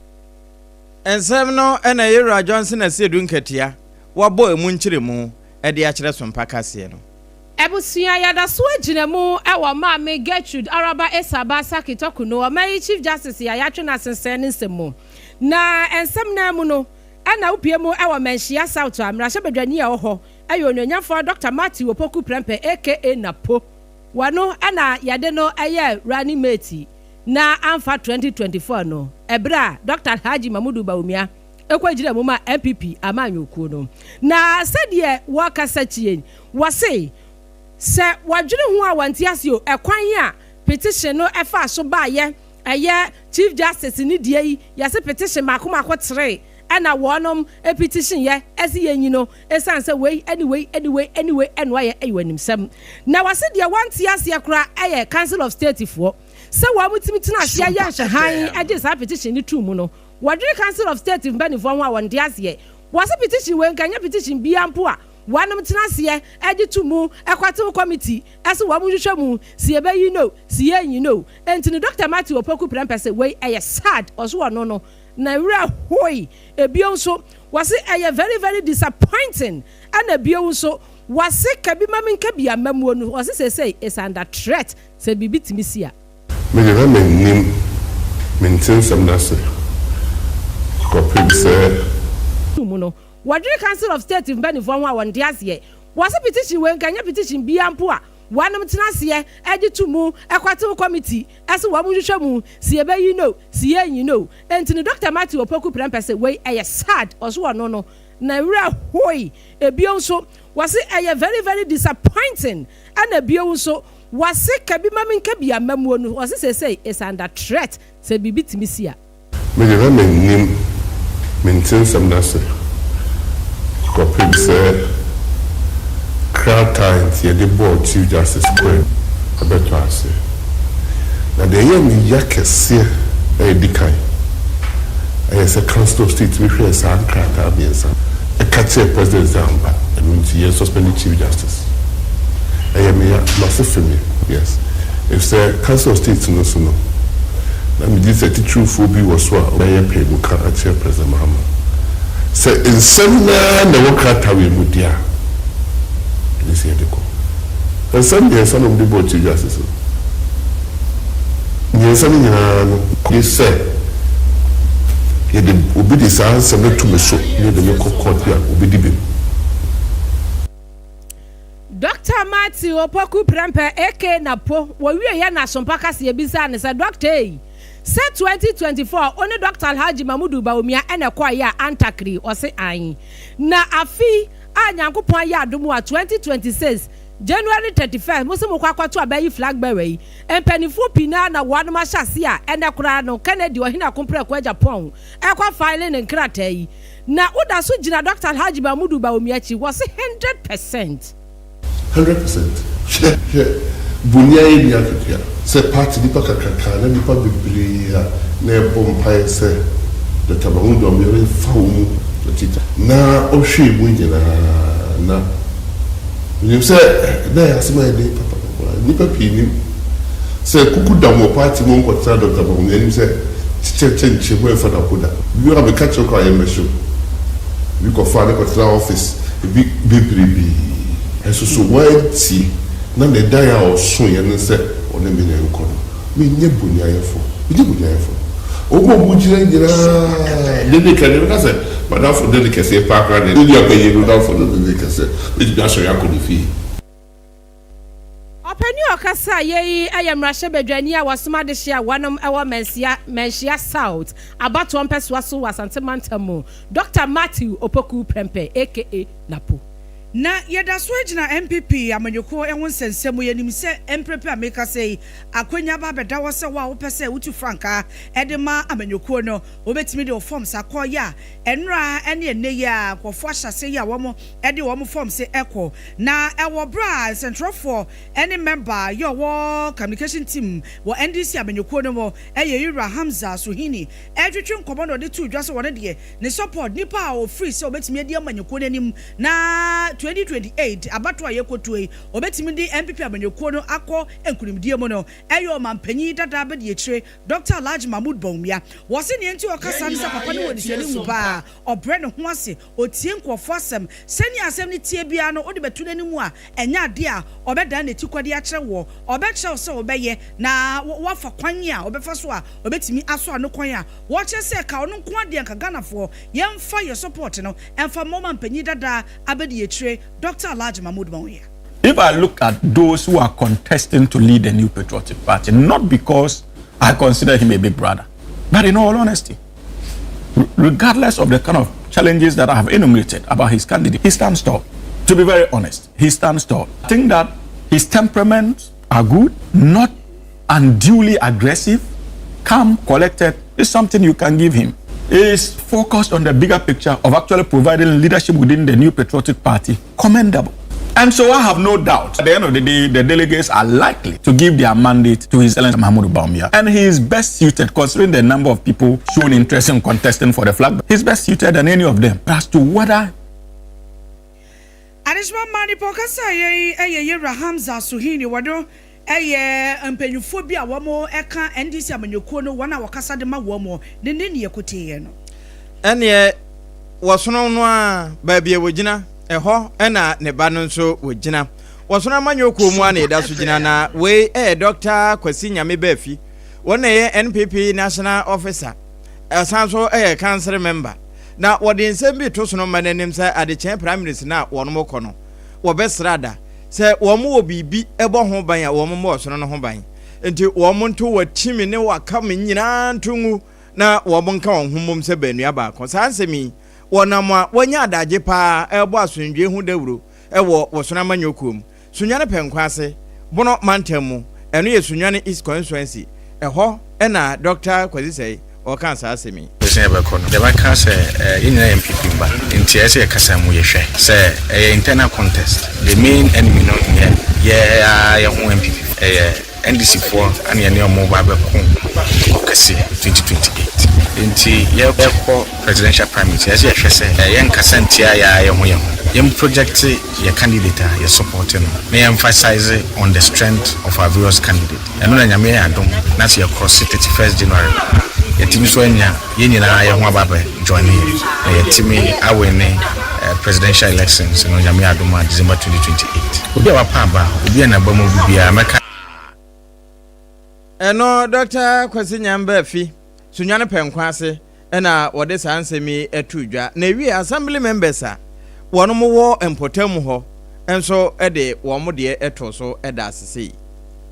Nsɛm no na Yewura Johnson Asiedu Nketia wabɔ emu nkyeremu de akyerɛ Sompa kaseɛ no. Abusua yɛda so agyina mu wɔ Maame Gertrude Araba Esaba Sackey Torkornoo, ɔman yi Chief Justice a yɛatwe no asensɛn ne nsɛm mu. Na nsɛm no ara mu no na wopue mu wɔ Manhyia South a mmarahyɛbadwani a ɛwɔ hɔ yɛ Onuonyamfoɔ Dɔkta Matthew Opoku Prempeh aka Napo. Wɔno na yɛde no yɛɛ running mate na amfa 2024 no ɛberɛ a Dɔkta Alhaji Mamudu Bawumia kɔgyinaa mu maa NPP amanyɔkuo no. Na sɛdeɛ wɔkasa tie yi, wɔse sɛ wɔdwene ho a wɔnte aseɛ o, ɛkwan a petition no faa so baeɛ, ɛyɛ Chief Justice ne deɛ yi, yɛse petition mako mako tere ɛna wɔnom petition yɛ ɛse yɛnyi no ɛsiane sɛ wei ɛne wei ɛne wei ɛne wei ɛnoa yɛ ɛyɛ animsɛm. Na wɔse deɛ wɔnte aseɛ koraa ɛyɛ Council of State foɔ sɛ wɔn tumi tena aseɛ yɛ nhwɛhan ɛgye saa petition no too mu no. Wɔdwene Council of State mpaninfoɔ ho a wɔnte aseɛ. Wɔse petition wei nka ɛnyɛ petition biara mpo a wɔnom tena aseɛ ɛgye to mu ɛkɔtew committee ɛse wɔn nhwehwɛ mu se yɛbɛyi no se yɛnyi no. Enti no Doctor Matthew Opoku Prempeh se wei ɛyɛ sad ɔse ɔno no na werɛ hoe. Ebio nso wɔse ɛyɛ very very disappointing ɛna bio nso wɔse ka bi ma menka bi amammuo no wɔse seesei is under threat sɛ biribi tumi si a. Me deɛ na mennim, mente nsɛm no ase kɔpem sɛ. Mu no, wɔdwene Council of State mpaninfoɔ ho a wɔnte aseɛ. Wɔse petition wei nka ɛnyɛ petition biara mpo a wɔnom tena aseɛ gye to mu kɔtew committee se wɔn nhwehwɛ mu se yɛbɛyi no se yɛnyi no. Enti no Doctor Matthew Opoku Prempeh se wei ɛyɛ sad ɔse ɔno no na werɛ hoe. Ebio nso wɔse ɛyɛ very very disappointing ɛna bio nso wɔse ka bi ma menka bi amammuo no wɔse seesei is under threat sɛ biribi tumi si a. Me deɛ na mennim, mente nsɛm no ase kɔpem sɛ krataa a nti yɛde bɔɔ Chief Justice kwaadu bɛtɔ ase. Na deɛ ɛyɛɛ me ya kɛseɛ a ɛdi kan yɛ sɛ Council of State tumi hwɛɛ saa nkrataa mmiɛnsa no ka kyerɛɛ President sɛ ampa ɛno nti yɛn suspend Chief Justice. Ɛyɛ me ya, m'ase fe me, yes, efisɛ Council of State no so no, na megye di sɛ atitiriwfoɔ bi wɔ so a wɔbɛyɛ paemuka akyerɛ President Mahama. Sɛ nsɛm no ara na ɛwɔ krataa wei mu deɛ a, ɛne sɛ yɛde kɔ. Nsɛm mmiɛnsa na wɔde bɔɔ Chief Justice no. Mmiɛnsa no nyinaa no, ne sɛ yɛde obi de saa nsɛm no to me so na yɛde me kɔ court bi a, obedi bem. Dɔkta. Dɔkta Matthew Opoku Prempeh aka Napo, wɔwieeɛ na Asompa kaseɛ bisaa no sɛ, Dɔkta ei, sɛ 2024 wo ne Dɔkta Alhaji Mamudu Bawumia na ɛkɔeɛ a antakri? Ɔse aane. Na afe yi a Nyankopɔn ayɛ adom a 2026 January 31st mose mokɔ akɔto aba ayi flag bearer yi, mpaninfoɔ pii no ara na wɔanom ahyɛ aseɛ a ɛnɛ koraa no Kennedy Ɔhene Akompreko Agyapong ɛrekɔ file ne nkrataa yi. Na woda so gyina Dɔkta Alhaji Mahmudu Bawumia akyi? Wɔse 100%. 100%. Hwɛ hwɛ boni ayɛ ni akatua sɛ party nipa kakraka na nipa bebree a na ɛbɔ mpaeɛ sɛ Dɔkta Mahmudu Bawumia bɛfa wɔn mu na ɔhwɛɛ mu nyinaa na Menim sɛ na ɛyɛ asɛm a ɛyɛ den papapapa. Nnipa pii nim sɛ kuku dam wɔ party mu nkɔtena Dɔkta Bawumia anim sɛ kyekyɛ nkyɛ mu ɛmfa da ko da. Bi wɔ hɔ a meka kyerɛ koraa a yɛmmɛhyew. Ebi kɔfaa no kɔtenaa office, ebi bebrebee. Nso so wantie na ne daeɛ a ɔsoeɛ ne sɛ ɔne me na ɛnkɔ no. Menyɛ boniayɛfo. Menyɛ boniayɛfo. Wɔn a wɔgyina nyinaa, Dede ka deɛ meka sɛ, m'adamfo Dede kɛseɛ paa koraa deɛ, ne nua panyin no damfo no Dede kɛseɛ, mɛtumi asɔre akɔ ne fie. Ɔpanin a ɔkasaeɛ yi yɛ mmarahyɛbadwani a wasoma adehyeɛ a wɔnom wɔ Manhyia, Manhyia South abatoɔ mpɛsoa so wɔ Asante mantam mu, Dɔkta Matthew Opoku Prempeh aka Napo. Na yɛda so gyina NPP amanyɔkuo ho nsɛnsɛm mu. Yɛnim sɛ mprempren a merekasa yi, akwanya aba abɛda hɔ sɛ wo a wopɛ sɛ wotu frankaa de ma amanyɔkuo no, wobɛtumi de wo forms akɔ. Yɛ a ɛnnora ne ɛnnɛ yi ara nkurɔfoɔ ahyɛ aseɛ yi a wɔde wɔn forms rekɔ. Na ɛwɔ berɛ a nsɛntwerɛfoɔ ne mɛmba yɛ ɔwɔ communication team wɔ NDC amanyɔkuo no mu, ɛyɛ Yewura Hamza Suhini retwetwe nkɔmmɔ na ɔde too dwa sɛ wɔn deɛ Ne support, nipa a ɔfiri sɛ ɔbɛtumi adi amanyɔkuo no anim na 2028 abatoɔ a yɛrekɔtuo yi, ɔbɛtumi de NPP amanyɔkuo no akɔ nkunimdie mu no, ɛyɛ ɔmanpanyin dada abadiakyire Dɔkta Alhaji Mahmood Bawumia. Wɔse nea nti a ɔka saa ne sɛ papa no wɔ anisoadehu paa, ɔbrɛ ne ho ase, ɔtie nkurɔfoɔ asɛm, sɛnea asɛm no teɛ biara no wode bɛto n'anim a, ɛnyɛ adeɛ a ɔbɛdan n'ati kɔ de akyerɛ woɔ, ɔbɛkyerɛ wo sɛ wobɛyɛ na woafa kwan a ɔbɛfa so a ɔbɛtumi asɔ ano kwan a Wɔkyerɛ sɛ ka ɔno nko ara deɛ nka Ghanafoɔ yɛnfa yɛ support no ɛnfa mma ɔmanpanyin dada abadiakyire Doctor Alhaji Mahmood Bawumia. If I look at those who are contesting to lead the New Patriotic Party, not because I consider him a big brother, but in all honesty, regardless of the kind of challenges that I have enumerated about his candidate, he stands tall. To be very honest, he stands tall. I think that his temperaments are good, not unduly aggressive, calm, collected, is something you can give him. He is focused on the bigger picture of actually providing leadership within the new patriotic party. Commendable. And so I have no doubt at the end of the day, the delegates are likely to give their mandate to His Excellency Mahmoud Bawumia. And he is best suited, considering the number of people shown interest in contesting for the flag. He's best suited than any of them. As to whether Adesima mmaa nipa ɔkasaeɛ yi yɛ Yewura Hamza Suhini wɔno yɛ mpanyinfoɔ bi a wɔn ka NDC amanyɔkuo no wɔn a wɔkasa de ma wɔn ne ne neɛ kɔtieɛ no. Ɛnneɛ wɔsono no ara, baabi a wɔgyina, ɛhɔ na ne ba no nso wɔgyina. Wɔsono amanyɔ kuo mu ara na yɛda so gyina, na wei yɛ Dɔkta Kwasi Nyame Baafi. Wɔn na ɛyɛ NPP National Officer, ɛsan nso yɛ Council Member. Na wɔde nsɛm bi reto sono mma no anim sɛ adekyee primaries no a wɔn kɔ no, wɔbɛsra da. Sɛ wɔn wɔ biribi bɔ ho ban a, wɔn mmɔ ɔsono no ho ban. Enti wɔn nto wɔatimi ne wɔakam nyinaa nto ngu na wɔn nka wɔn ho mmom sɛ baanua baako. Saa nsɛm yi, wɔnam a wɔanya adagye paa rebɔ asomdwoe ho dawuro wɔ Wɔsono Amanyɔ Kuo mu. Sunyani Pɛnkwa ase, Bono mantam mu, ɛno yɛ Sunyani East Constituency, ɛhɔ na Dɔkta Kwasi Sɛe ɔkaa saa asɛm yi. Sɛ yɛbɛkɔ no, yɛbɛka sɛ yɛn nyinaa yɛ NPP mma, nti ɛyɛ sɛ yɛkasa mu yɛhwɛ sɛ ɛyɛ internal contest, the main enemy no nyɛ yɛ ara yɛn ho NPP, ɛyɛ NDC foɔ na yɛne wɔn reba abɛko ntɔkwa kɛseɛ 2028. Nti yɛrekɔ presidential primaries, ɛyɛ sɛ yɛhwɛ sɛ yɛnkasa ntia yɛn ara yɛn ho yɛn ho, yɛn project yɛ candidate a yɛ support no na yɛ emphasize on the strength of our various candidate. Ɛno na Nyame ayɛ adom na sɛ yɛ cross 31st January no a, yɛatumi nso anya yɛn nyinaa yɛ ho aba abɛ joine yɛn na yɛatumi awine presidential elections no Nyame adom a December 2028. Obi a wapa aba, obi a naba mu bu biara mɛka. Ɛno Dɔkta Kwasi Nyambaafi, Sunyani Pɛnkwa ase na wɔde saa nsɛm yi too dwa. Na ewiei, Assembly members a wɔn wɔ mpɔtam hɔ nso de wɔn deɛ too so da ase sei.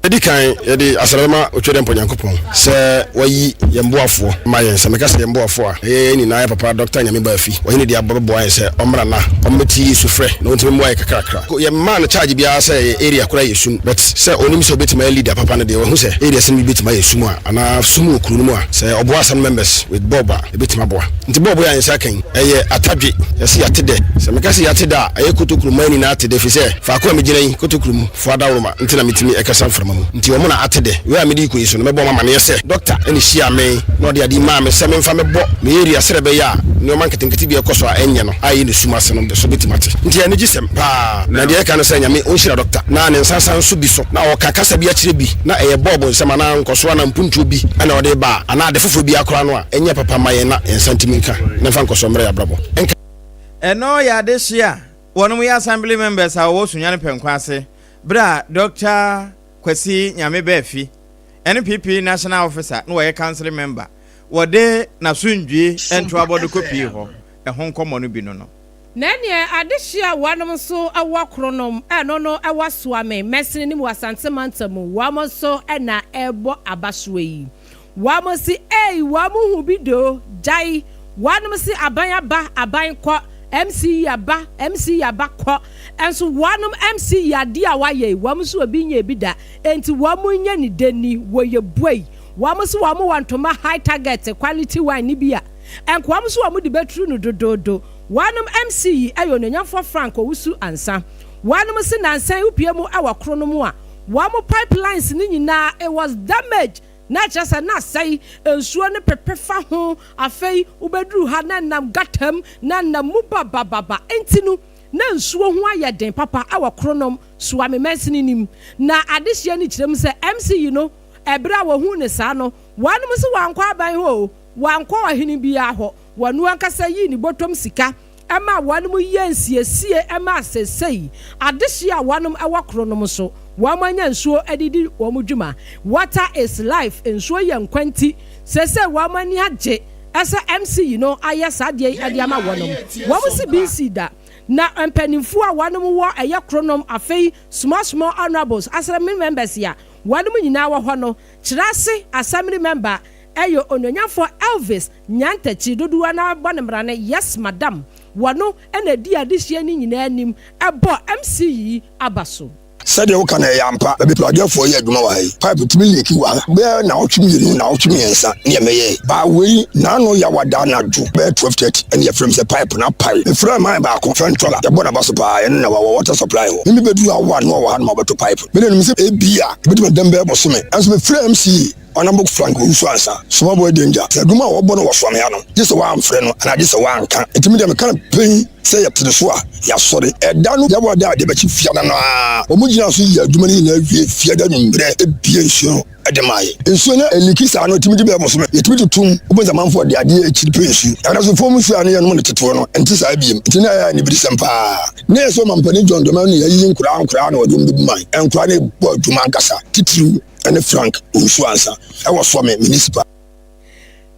Edi kan, yɛde aseda bɛma Otwedeɛmpɔ Nyankopɔn sɛ wayi yɛn boafoɔ ma yɛn. Sɛ meka sɛ yɛn boafoɔ a, ɛyɛ yɛn nyinaa yɛn papa Dɔkta Nyame Baafi. Wayi ne deɛ aba bɛboa yɛn sɛ ɔmmra na ɔmmɛtie yɛn sufrɛ na ɔntumi mmoa yɛn kakrakra. Yɛmmaa no charge biara sɛ yɛn area koraa yɛ sum but sɛ ɔnim sɛ ɔbɛtumi ayɛ leader papa no deɛ wahu sɛ areas no bi bɛtumi ayɛ sum a anaa sum wɔ kuro no mu a sɛ ɔboa assembly members with bulb a ɛbɛtumi aboa. Nti bulb yi a yɛn nsa aka yi ɛyɛ atadwe, yɛse yɛate dɛ. Sɛ meka sɛ yɛate dɛ a ɛyɛ Kotokuro man nyinaa ate dɛ ɛfiri sɛ faako a megyina yi Kotokuro mu. Fo adaworoma nti na metumi kasa mframa mu. Nti wɔn na ate dɛ. Wei a mede rekɔ yi so no, mɛbɔ wɔn amaneɛ sɛ dɔkta na ɛhyiaa me na ɔde ade yi maa me sɛ memfa mmɛbɔ me area sɛdeɛ ɛbɛyɛ a nneɛma nketenkete bi a ɛkɔ so a ɛnyɛ no a ɛyɛ ne sum ase no so bɛtumi ate. Nti ɛyɛ anigyesɛm paa. Na deɛ ɛka ne sɛ Nyame ɔnhyira dɔkta na ne nsa nsa nso bi so na ɔka kasa bi akyerɛ bi na ɛyɛ bɔɔbo nsɛm anaa nkɔsoɔ anaa mpuntuo bi na ɔde reba a anaa ade foforɔ biara koraa no a ɛnyɛ papa mma yɛn na yɛn nsa ntumi nka na ɛmfa nkɔsoɔ mmrɛ yɛn abrabɔ. Nka. Ɛno yɛ adehye a Wɔnom yɛ Assembly members a wɔwɔ Sunyani Pɛnkwa ase berɛ a Dɔkta Kwasi Nyame Baafi, NPP National Officer na ɔyɛ Council member, wɔde n'asomdwie ntoabɔ de kɔpie hɔ, ɛho nkɔmmɔ no bi no no. Na ɛneɛ adehyeɛ a wɔnom nso wɔ Kronom, ɛno no wɔ Suame mɛsene no mu wɔ Asante mantam mu, wɔn nso na ɛrebɔ abasoɔ yi. Wɔn se ei wɔn hu bi doo, gyae, wɔnom se aban aba, aban kɔ, MC yi aba, MC yi aba kɔ, nso wɔnom MC yi adeɛ a wɔayɛ yi, wɔn nso obi nyɛɛ bi da, enti wɔn nyɛ ne dɛ ni, wɔyɛ buei, wɔn se wɔn wɔ ntoma high target quality wine no bi a, nka wɔn nso wɔn de bɛturu no dodoodo, wɔnom MC yi yɛ Onuonyamfoɔ Frank Owusu Ansah, wɔnom se nansa yi wopue mu wɔ koro no mu a, wɔn pipe lines no nyinaa it was damaged, Na kyerɛ sɛ na asɛe, nsuo no pepe fa ho, afei wobɛduru ha na ɛnam gutter mu, na ɛnam mu babababa, enti no na nsuo ho ayɛ den papa wɔ Kronom, Suame mansini no mu. Na adehyeɛ no kyerɛ mu sɛ MC yi no, ɛberɛ a wɔhuu no saa no, wɔnom nso wɔankɔ aban hɔ o, wɔankɔ ɔhene biara hɔ, wɔno ankasa yii ne bɔtɔm sika maa wɔnom yɛɛ nsiesie maa seesei adehyeɛ a wɔnom wɔ koro nom so wɔn anya nsuo de di wɔn dwuma. Water is life, nsuo yɛ nkwa nti seesei wɔn ani agye sɛ MC yi no ayɛ saa adeɛ yi de ama wɔnom. Wɔn se bi nsii da na mpaninfoɔ a wɔnom wɔ ɛyɛ koro nom afei small small honourables assembly members a wɔnom nyinaa wɔ hɔ no kyerɛ ase assembly member ɛyɛ onuonyamfoɔ Elvis Nyantakyi dodoɔ no ara bɔ no mmrane Yes Madam. Wɔno na ɛdii adehyeɛ no nyinaa anim bɔɔ MC yi aba so. Sɛdeɛ woka no ɛyɛ ampa. Baabi plɔgeɛfoɔ yɛ adwuma wɔ ha yi, pipe tumi leaki wɔ ha bɛyɛ naawɔtwe mmienu, naawɔtwe mmiɛnsa ne ɛmɛyɛɛ. Baa wei naano Yawada anadwo bɛyɛ 12:30 ɛne yɛfrɛ me sɛ pipe no apae. Mefrɛɛ man baako, Fɛntɔla, yɛbɔ n'aba so paa, ɛno na wɔ water supply hɔ. Me mebɛduru ha one na ɔwɔ ha nom a ɔbɛto pipe. Me deɛ menim sɛ ebia ɛbɛtumi ada mu bɛyɛ bosome. Nanso mefrɛɛ MCE. Honourable Frank Owusu Ansah, Small Boy Danger, sɛ adwuma a wɔbɔ no wɔ Soamea no, gye sɛ woamfrɛ no anaa gye sɛ woanka. Enti me deɛ meka no pen sɛ yɛte ne so a, yɛasɔre. Ɛda no yɛwɔ da a adeɛ bɛkye Fiada no ara. Wɔgyinaa so yɛɛ adwuma no nyinaa wiee Fiada anwummerɛ buee nsuo no de maa yɛn. Nsuo no a ɛliiki saa no, ɛtumi di bɛyɛ bosome. Yɛtumi toto mu. Wobɛhu sɛ amanfoɔ de adeɛ akyiri pɛ nsuo. Nanso fam nsuo a na yɛnom no tetoɔ no, ɛnte saa bio. Enti na ɛyɛ aniberesɛm pa ara. Na ɛyɛ sɛ Ɔmampanin John Dramani ayiyi nkoraa nkoraa na ɔde wɔn bɛbu man. Nkoraa no rebɔ adwuma ankasa, titiriw. ne Frank Owusu Ansah wɔ Suame Municipal.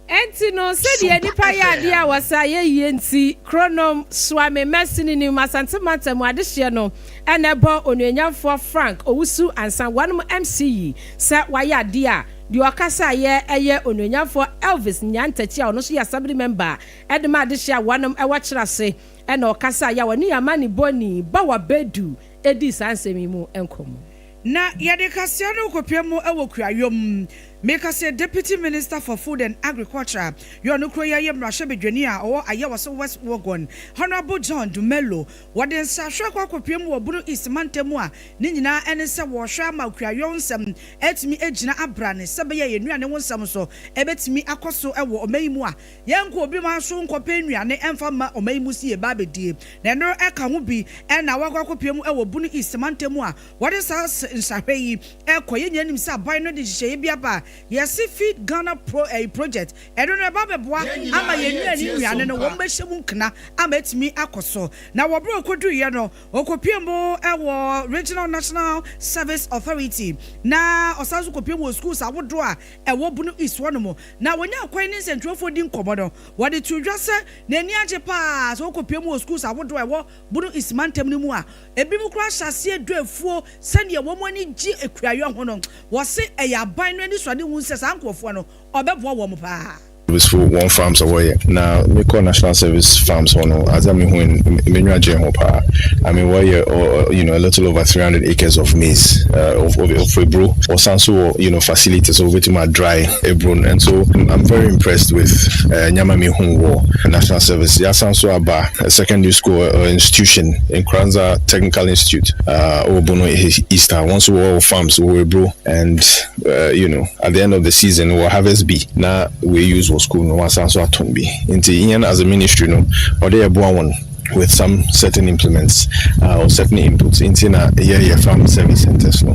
Enti no, sɛdeɛ nnipa yɛ adeɛ a wɔsɛ ayɛyie nti, Kronom, Suame, Mansini ne Asante Mantam mu adehyeɛ no na ɛbɔ Onuonyamfoɔ Frank Owusu Ansah wɔnom MC yi sɛ wayɛ adeɛ a deɛ ɔkasaeɛ yɛ Onuonyamfoɔ Elvis Nyantakyi a ɔno nso yɛ Assembly Member de ma adehyeɛ a wɔnom wɔ Kyerase na ɔkasaeɛ a ɔne Amani Boni Bawa Bedu dii saa nsɛm yi mu nkɔmmɔ. Na yɛde kaseɛ no rekɔpue mu wɔ kuayɔ mu. Meka sɛ Deputy Minister for Food and Agriculture yɛ ɔno kuro yi ayɛ mmarahyɛbadwani a ɔwɔ Ayɛwɔso West Wuogon, Honourable John Dumelo. Wɔde nsrahwɛ akɔ akɔpue mu wɔ Bono East mantam mu a ne nyinaa ne sɛ wɔrehwɛ ama kuayɔ nsɛm atumi agyina abrane sɛ ɛbɛyɛ a yɛn nnuane ho nsɛm nso bɛtumi akɔ so wɔ ɔman yi mu a yɛnkɔ obi man so nkɔpɛ nnuane mfa mma ɔman yi mu sɛ yɛba abɛdie. Na ɛno ka ho bi na wɔakɔ akɔpue mu wɔ Bono East mantam mu a Wɔde saa nsrahwɛ yi rekɔ. Yɛn nyinaa nim sɛ aban no de nhyehyɛeɛ bi aba a Yɛse Feed Ghana pro ɛyi project, ɛno no ɛba abɛboa ama yɛn nnuane nnuane no wɔn bɛhyɛ mu nkena ama atumi akɔ so. Na wɔ berɛ a ɔkɔduruiɛ no, ɔkɔpue mu wɔ Regional National Service Authority na ɔsan nso kɔpue mu wɔ schools ahodoɔ a ɛwɔ Bono East hɔnom. Na wɔnyaa kwan ne nsɛntwerɛfoɔ di nkɔmmɔ no, wɔde too dwa sɛ n'ani agye pa ara sɛ ɔkɔpue mu wɔ schools ahodoɔ a ɛwɔ Bono East mantam no mu a ebinom koraa hyɛ aseɛ dɔ afuo sɛdeɛ wɔn ani gye akuayɔ ho no. Wɔse ɛyɛ aban no anisoadehu sɛ saa nkorɔfoɔ no, ɔbɛboa wɔn pa ara. Service fo wɔn farms a wɔyɛ na mekɔ national service farms hɔ no adze a mehu no m'enyiwa gyee ho paa I mean wɔyɛ you know a little over 300 acres of maize uh, of, of, of eburo wɔsan so wɔ you know facilities a wɔbɛtumi adry eburo no and so I'm very impressed with uh, nneɛma mehu wɔ national service yɛasan so aba secondary school uh, institution Nkoranza Technical Institute uh, wɔ Bono East a wɔn nso wɔwɔ farms wɔ eburo and uh, you know at the end of the season wɔ harvest bi na we use wɔ school no wɔasan so atɔn bi nti yɛn as a ministry no ɔde yɛboa wɔn with some certain implements uh, or certain inputs nti na yɛyɛ farm service centers no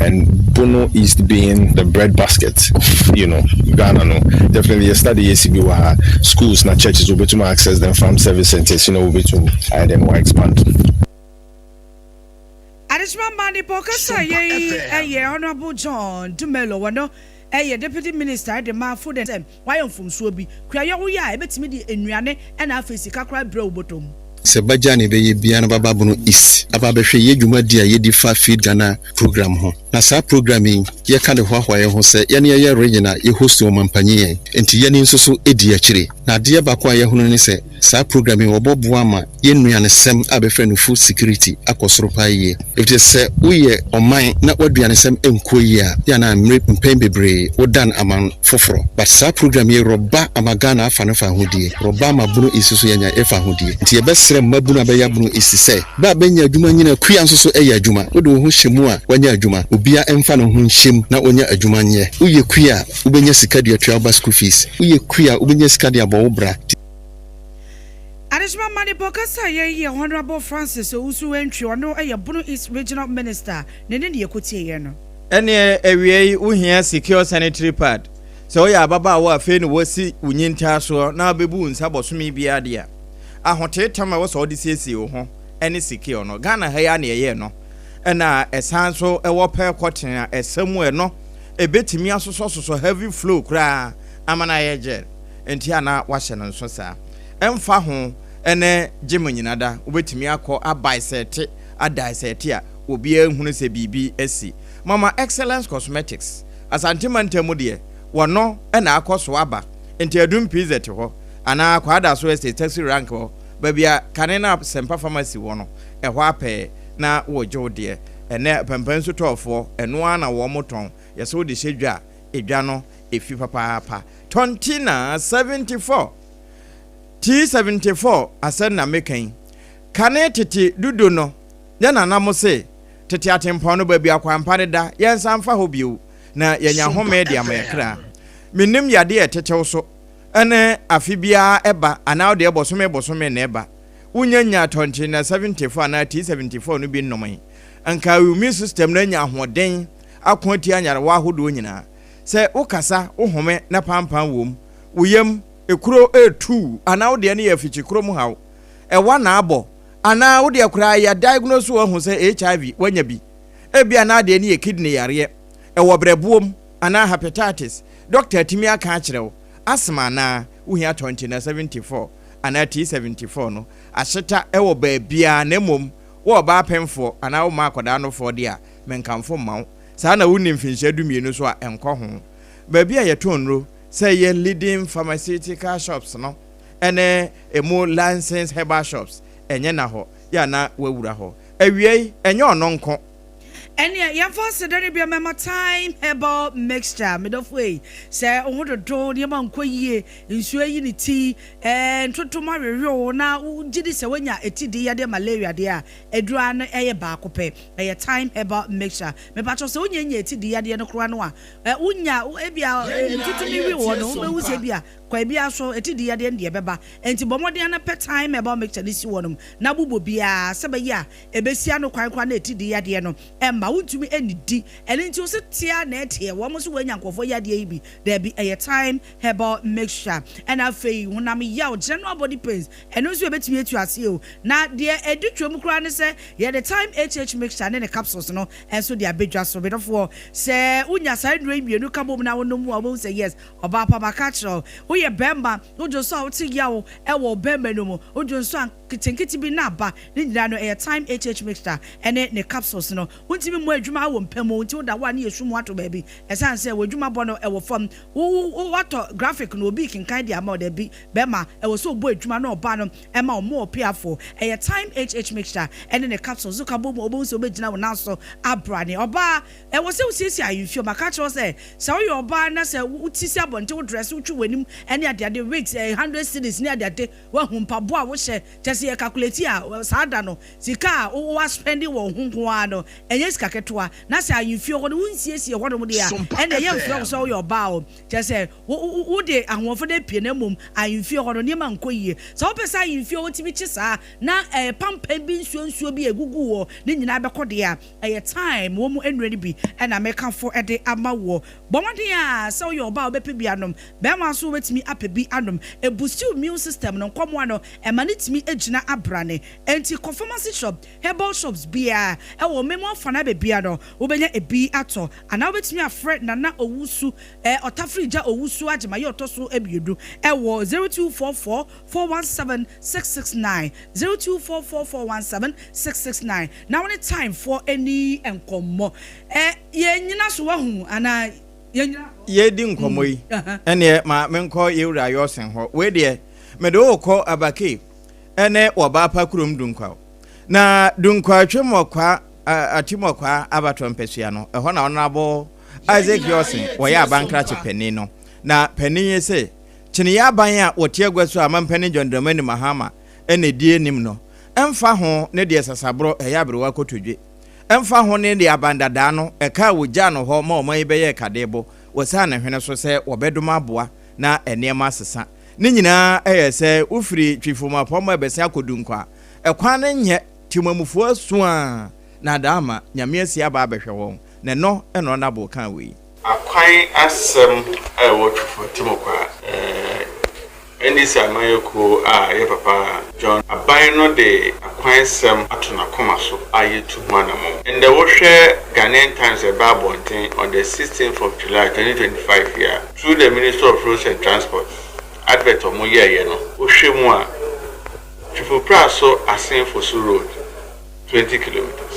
and Bono East being the bread basket of you know Ghana no definitely yɛ study yɛsi bi wɔ ha schools na churches wobɛtumi access them farm service centers you know wobɛtumi ayɛ then wɔ expand. Adehyema mmaa nipa ɔkasa yɛ yi yɛ Honourable John Dumelo wɔno yɛ Deputy Minister de ma Food and Sɛ wayɛ mfomsoɔ bi, kuayɔ woyɛ a ɛbɛtumi de nnuane ɛna afei sika koraa brɛ wo bɔtɔ mu. Sɛ bagya na ɛbɛyɛ biara na bɛaba Bono East aba abɛhwɛ yɛ dwumadi a yɛdi fa Feed Ghana program ho. Na saa program yi yɛka de hoahoa yɛn ho sɛ yɛne yɛyɛ region a yɛ host ɔmampanyin yɛn nti yɛne nso so di akyire. Na adeɛ baako a yɛahunu ne sɛ Saa program yi wɔbɔboa ama yɛn nnuanesɛm a bɛfrɛ no food security akɔ soro paa yie. Efisɛ sɛ woyɛ ɔman na w'aduanesɛm nkɔ yie a, yɛ a na mmere mpɛn bebree wodan aman foforɔ. But saa program yi rɔba ama Ghana afa no fahodie, rɔba ama Bono East nso yɛanya yɛ fahodie. Nti yɛbɛsrɛ mmabunu a bɛya Bono East sɛ, bɛ a bɛnya adwuma nyina kua nso so yɛ adwuma. Wode wo ho hyɛ mu a woanya adwuma. Obia mfa ne ho nhyɛ mu na ɔnya adwuma nyɛ. Woyɛ kua a, wobɛnya sika de atua wo ba school fees. Woyɛ kua a, wobɛnya sika de abɔ wo bra. Adehyema mma nipa ɔkasa yɛ yi yɛ Honourable Francis Owusu Antwi, ɔno yɛ Bono East Regional Minister, ne ne ne yɛkɔtie yɛ no. Ɛneɛ awiei wo hia secure sanitary pad. Sɛ woyɛ ababaawa a afei na woasi wo nyintaa soɔ na wobɛbu wo nsa bɔsome biara deɛ a, ahoteetam a ɛwɔ sɛ wode siesie wo ho ne secure no. Ghana ha yi ara na yɛyɛɛ no. Ɛna ɛsan nso wɔ pearl cotton a ɛsa mu a ɛno ɛbɛtumi asosɔsosɔ heavy flow koraa ama no ayɛ gel. Nti a na wahyɛ no nso saa. Ɛmfa ho ne gym nyina da, wobɛtumi akɔ abaesɛte adaesɛte a obiara nhunu sɛ biribi asi. Mama Excellence Cosmetics, Asante mantam mu deɛ, wɔno na akɔ so aba. Nti Adum PZ hɔ, anaa Kwadaso Estate Taxi Rank hɔ, baabi a kane na Sempa Pharmacy wɔ no, ɛhɔ apɛɛ na wɔregye wo deɛ. Ɛnnɛ apampaa nsutɔɔfoɔ, ɛno ara na wɔtɔn. Yɛsɛ wode hyɛ dwa a, edwa no efi papaapa. Tɔntina 74, T74 asɛm na meka yi. Kane tete dudo no, yɛn nana mo se, tete atempɔn no baabi akwampa no da, yɛnsan mfa hɔ bio na yɛanya home de ama yɛn kra. Mennim yadeɛ a ɛtetew so ne afe biara ɛba anaa wo deɛ bosome bosome na ɛba. Wonya nyaa Tɔntina 74 anaa T74 no bi nnomee. Anka wo immune system no anya ahoɔden ako atia nyarewa ahodoɔ nyinaa. Sɛ wokasa, wo home na pampam wom, wo yam, ekuro retu anaa wo deɛ no yɛ afikyikuro mu haw, ɛwa na abɔ, anaa wo deɛ koraa yɛ diagnose wo ahu sɛ HIV woanya bi, ebia na adeɛ no yɛ kidney yareɛ, ɛwɔ brɛboɔ mu anaa hepatitis, doctor atumi aka akyerɛ wo, asthma anaa, wohia Tontina 74 anaa T74 no ahyeta wɔ baabiara na mmom wo ɔbaa pemfoɔ anaa wo mma akwadaa nofoɔ deɛ a menkamfo mma wo. Saa na wonni mfinhyia dumienu nso a, ɛnkɔ ho. Baabi a yɛtɔn nnuro, sɛ ɛyɛ leading pharmaceutical shops no ne emu licensed herbal shops, ɛnyɛ nna hɔ, yɛ a na woawura hɔ. Awiei, ɛnyɛ ɔno nko. Ɛneɛ yɛmfa aseda no bi mmɛma Thyme Herbal Mixture, me dɔfo ei, sɛ wo ho dodo, nneɛma nkɔ yie, nsuo ayi ne ti, ɛɛ ntontom awewe wo na wogye di sɛ woanya atidii yadeɛ malaria deɛ a, aduro ara no yɛ baako pɛ. Ɛyɛ thyme herbal mixture. Mepakyɛw sɛ wonya nya atidi yadeɛ no koraa no a, ɛ wonya ebia ntutumi we wɔ no, wobɛhu sɛ ebia Kwan biara so, atidii yadeɛ no deɛ ɛbɛba. Enti bɔ mmɔden ara na pɛ Thyme Herbal Mixture no si hɔnom na bobɔ biara sɛ ɛbɛyɛ a ɛbɛsi ano kwan koraa na atidii yadeɛ no mma wontumi nnidi. Ɛno nti wo se te ara na ɛteɛ, wɔn nso wɔanya nkurɔfoɔ yadeɛ yi bi. Daabi, ɛyɛ Thyme Herbal Mixture. Ɛna afei honam yaw, general body pains, ɛno nso yɛbɛtumi atu aseɛ o. Na deɛ ɛdi twam koraa ne sɛ yɛde Thyme HH Mixture ne ne capsules no nso de abɛdwa so. Me dɔfoɔ, sɛ wonya saa nnuro yi mmienu ka bom na wonom a, wobɛhu sɛ yes, Ɔbaa pa, maka akyerɛ wo, woyɛ barima, wodwo nso a wote yaw wɔ wo barima no mu, wodwo nso a nketenkete bi na aba, ne nyinaa no ɛyɛ Thyme HH Mixture ne ne capsules no. Wontumi mmɔ adwuma wɔ mpa mu, nti woda hɔ a ne yɛ sum wo ato baabi, ɛsiane sɛ w'adwuma bɔ no wɔ fam. Wo wo woatɔ graphic no, obi rekenkan de ama wo, dabi, barima, ɛwɔ sɛ wobɔ adwuma na ɔbaa no ma wo more piafo. Ɛyɛ Thyme HH Mixture ne ne capsules, woka bɔ mu a wobɛhu sɛ wobɛgyina wo nan so abrane. Ɔbaa, Ɛwɔ sɛ wosiesie ahemfie. Maka akyerɛ wo sɛ, sɛ woyɛ ɔbaa na sɛ wote si abɔnten, wo drɛse, wotwi w'anim ne adeade, wigs, hundred cedis ne adeade, woahu, mpaboa a wohyɛ, kyerɛ sɛ yɛ calculate a, saa da no, sika a woaspɛnde wɔ wo ho nko ara no, ɛnyɛ sika ketewa. Na sɛ ahemfie hɔ no, wonsiesie hɔnom deɛ a, ɛnneɛ yɛmfrɛ wo sɛ woyɛ ɔbaa o. Kyerɛ sɛ, wode ahoɔfɛ no apue na mmom ahemfie hɔ no, nneɛma nkɔ yie. Sɛ wopɛ sɛ ahemfie hɔ tumi kye saa, na pampan bi nsuonsuo bi a ɛgugu hɔ no nyinaa bɛkɔ deɛ a, Ɛyɛ time wɔ mu nnuro no bi na mekamfo de ama woɔ. Bɔ mmɔden ara sɛ woyɛ ɔbaa a wobɛpɛ bi anom. Barima nso wobɛtumi apɛ bi anom. Ɛbusti wo immune system no, nkɔmmoa no, ɛma no tumi gyina abrane. Enti kɔ pharmacy shop, herbal shops biara ɛwɔ ɔman mu afanaa baabiara no, wobɛnya ɛbi atɔ. Anaa wobɛtumi afrɛ Nana Owusu, Ɔtafirigya Owusu Agyemaye ɔtɔ so mmienu ɛwɔ 0244 417 669, 0244 417 669. Na wo ne Time foɔ ani nkɔmmɔ. Ɛ, yɛnnyina so, wahu, anaa yɛnnyina hɔ? Yɛredi nkɔmmɔ yi, ɛnneɛ ma menkɔ yɛn wura Yɔsen hɔ. Wei deɛ, mede wo rekɔ Abakei ne Wɔbaapa kurom Dunkwaw. Na Dunkwaw Twemɔkwa, Atimɔkwa abatoɔ mpasua no, ɛhɔ na Honourable Isaac Yɔsen wɔyɛ abankrakye panin no. Na panin yi se, Kyeneeɛ aban a wɔte agua so a Mampanin John Dramani Mahama na ɛdi anim no, Ɛmfa ho ne deɛ sasaborɔ ɛyɛ aberewa kotodwe, ɛmfa ho ne deɛ abandadaa no ɛka a wɔgyaa no hɔ ma ɔman yi bɛyɛɛ kadeebo, wɔsaa ne hwene so sɛ wɔbɛdom aboa na nneɛma asesa. Ne nyinaa ɛyɛ sɛ wofiri Twifo-Mapɔmɔ ɛbɛsen akɔ Dunkwa a, ɛkwan no nyɛ, Temamufoɔ asu ara na adaa ama Nyame asi aba abɛhwɛ wɔn, na ɛnɔ na Ɔnabo kaa wei. Akwan asɛm a ɛwɔ Twifo Timokwa NDC amanyɔkuo a yɛ papa John Aban no de akwan sɛm ato n'akoma so a yɛtu ho anamɔn. Ndɛ wohwɛ Ghanaian Times a ɛbaa abɔnten on the 16th of July 2025 yi a, through the Ministry of Roads and Transport advert a wɔyɛeɛ no, wohwɛ mu a, Twifo Praso Asen Fosu Road, 20 kilometres.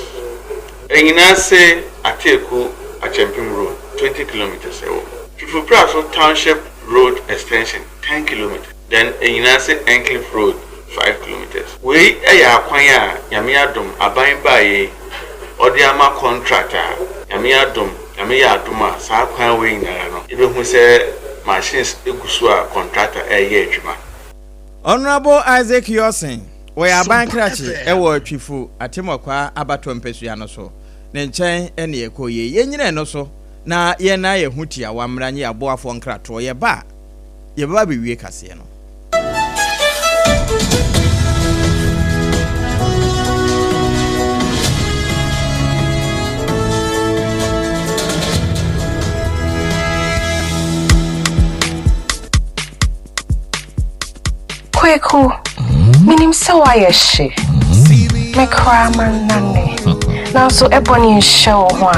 Anyinase Ateku Akyɛmpem Road, 20 kilometres ɛwɔ mu. Twifo Praso Township Road Extension, 10 kilometres. Then Anyinase Enclave Road, 5 kilometres. Wei yɛ akwan a Nyame adom aban baeɛ yi ɔde ama contract a Nyame adom, Nyame yɛ adom a saa kwan wei nyinara no yɛbɛhu sɛ machines gu so a contractor ɛreyɛ adwuma. Honourable Isaac Yorson, ɔyɛ aban krakye wɔ Twifo Atemɔkwaa abatoɔ mpasua no so. Ne nkyɛn na yɛkɔ yei. Yɛnyina ɛno so na yɛnnan yɛn ho tiawa mmra nye aboafoɔ nkratoɔ. Yɛba a, yɛbɛba abɛwie kaseɛ no. Kweku, menim sɛ woayɛ hye. Me koraa mannane. Nanso ɛbɔne nhyɛ wo ho a,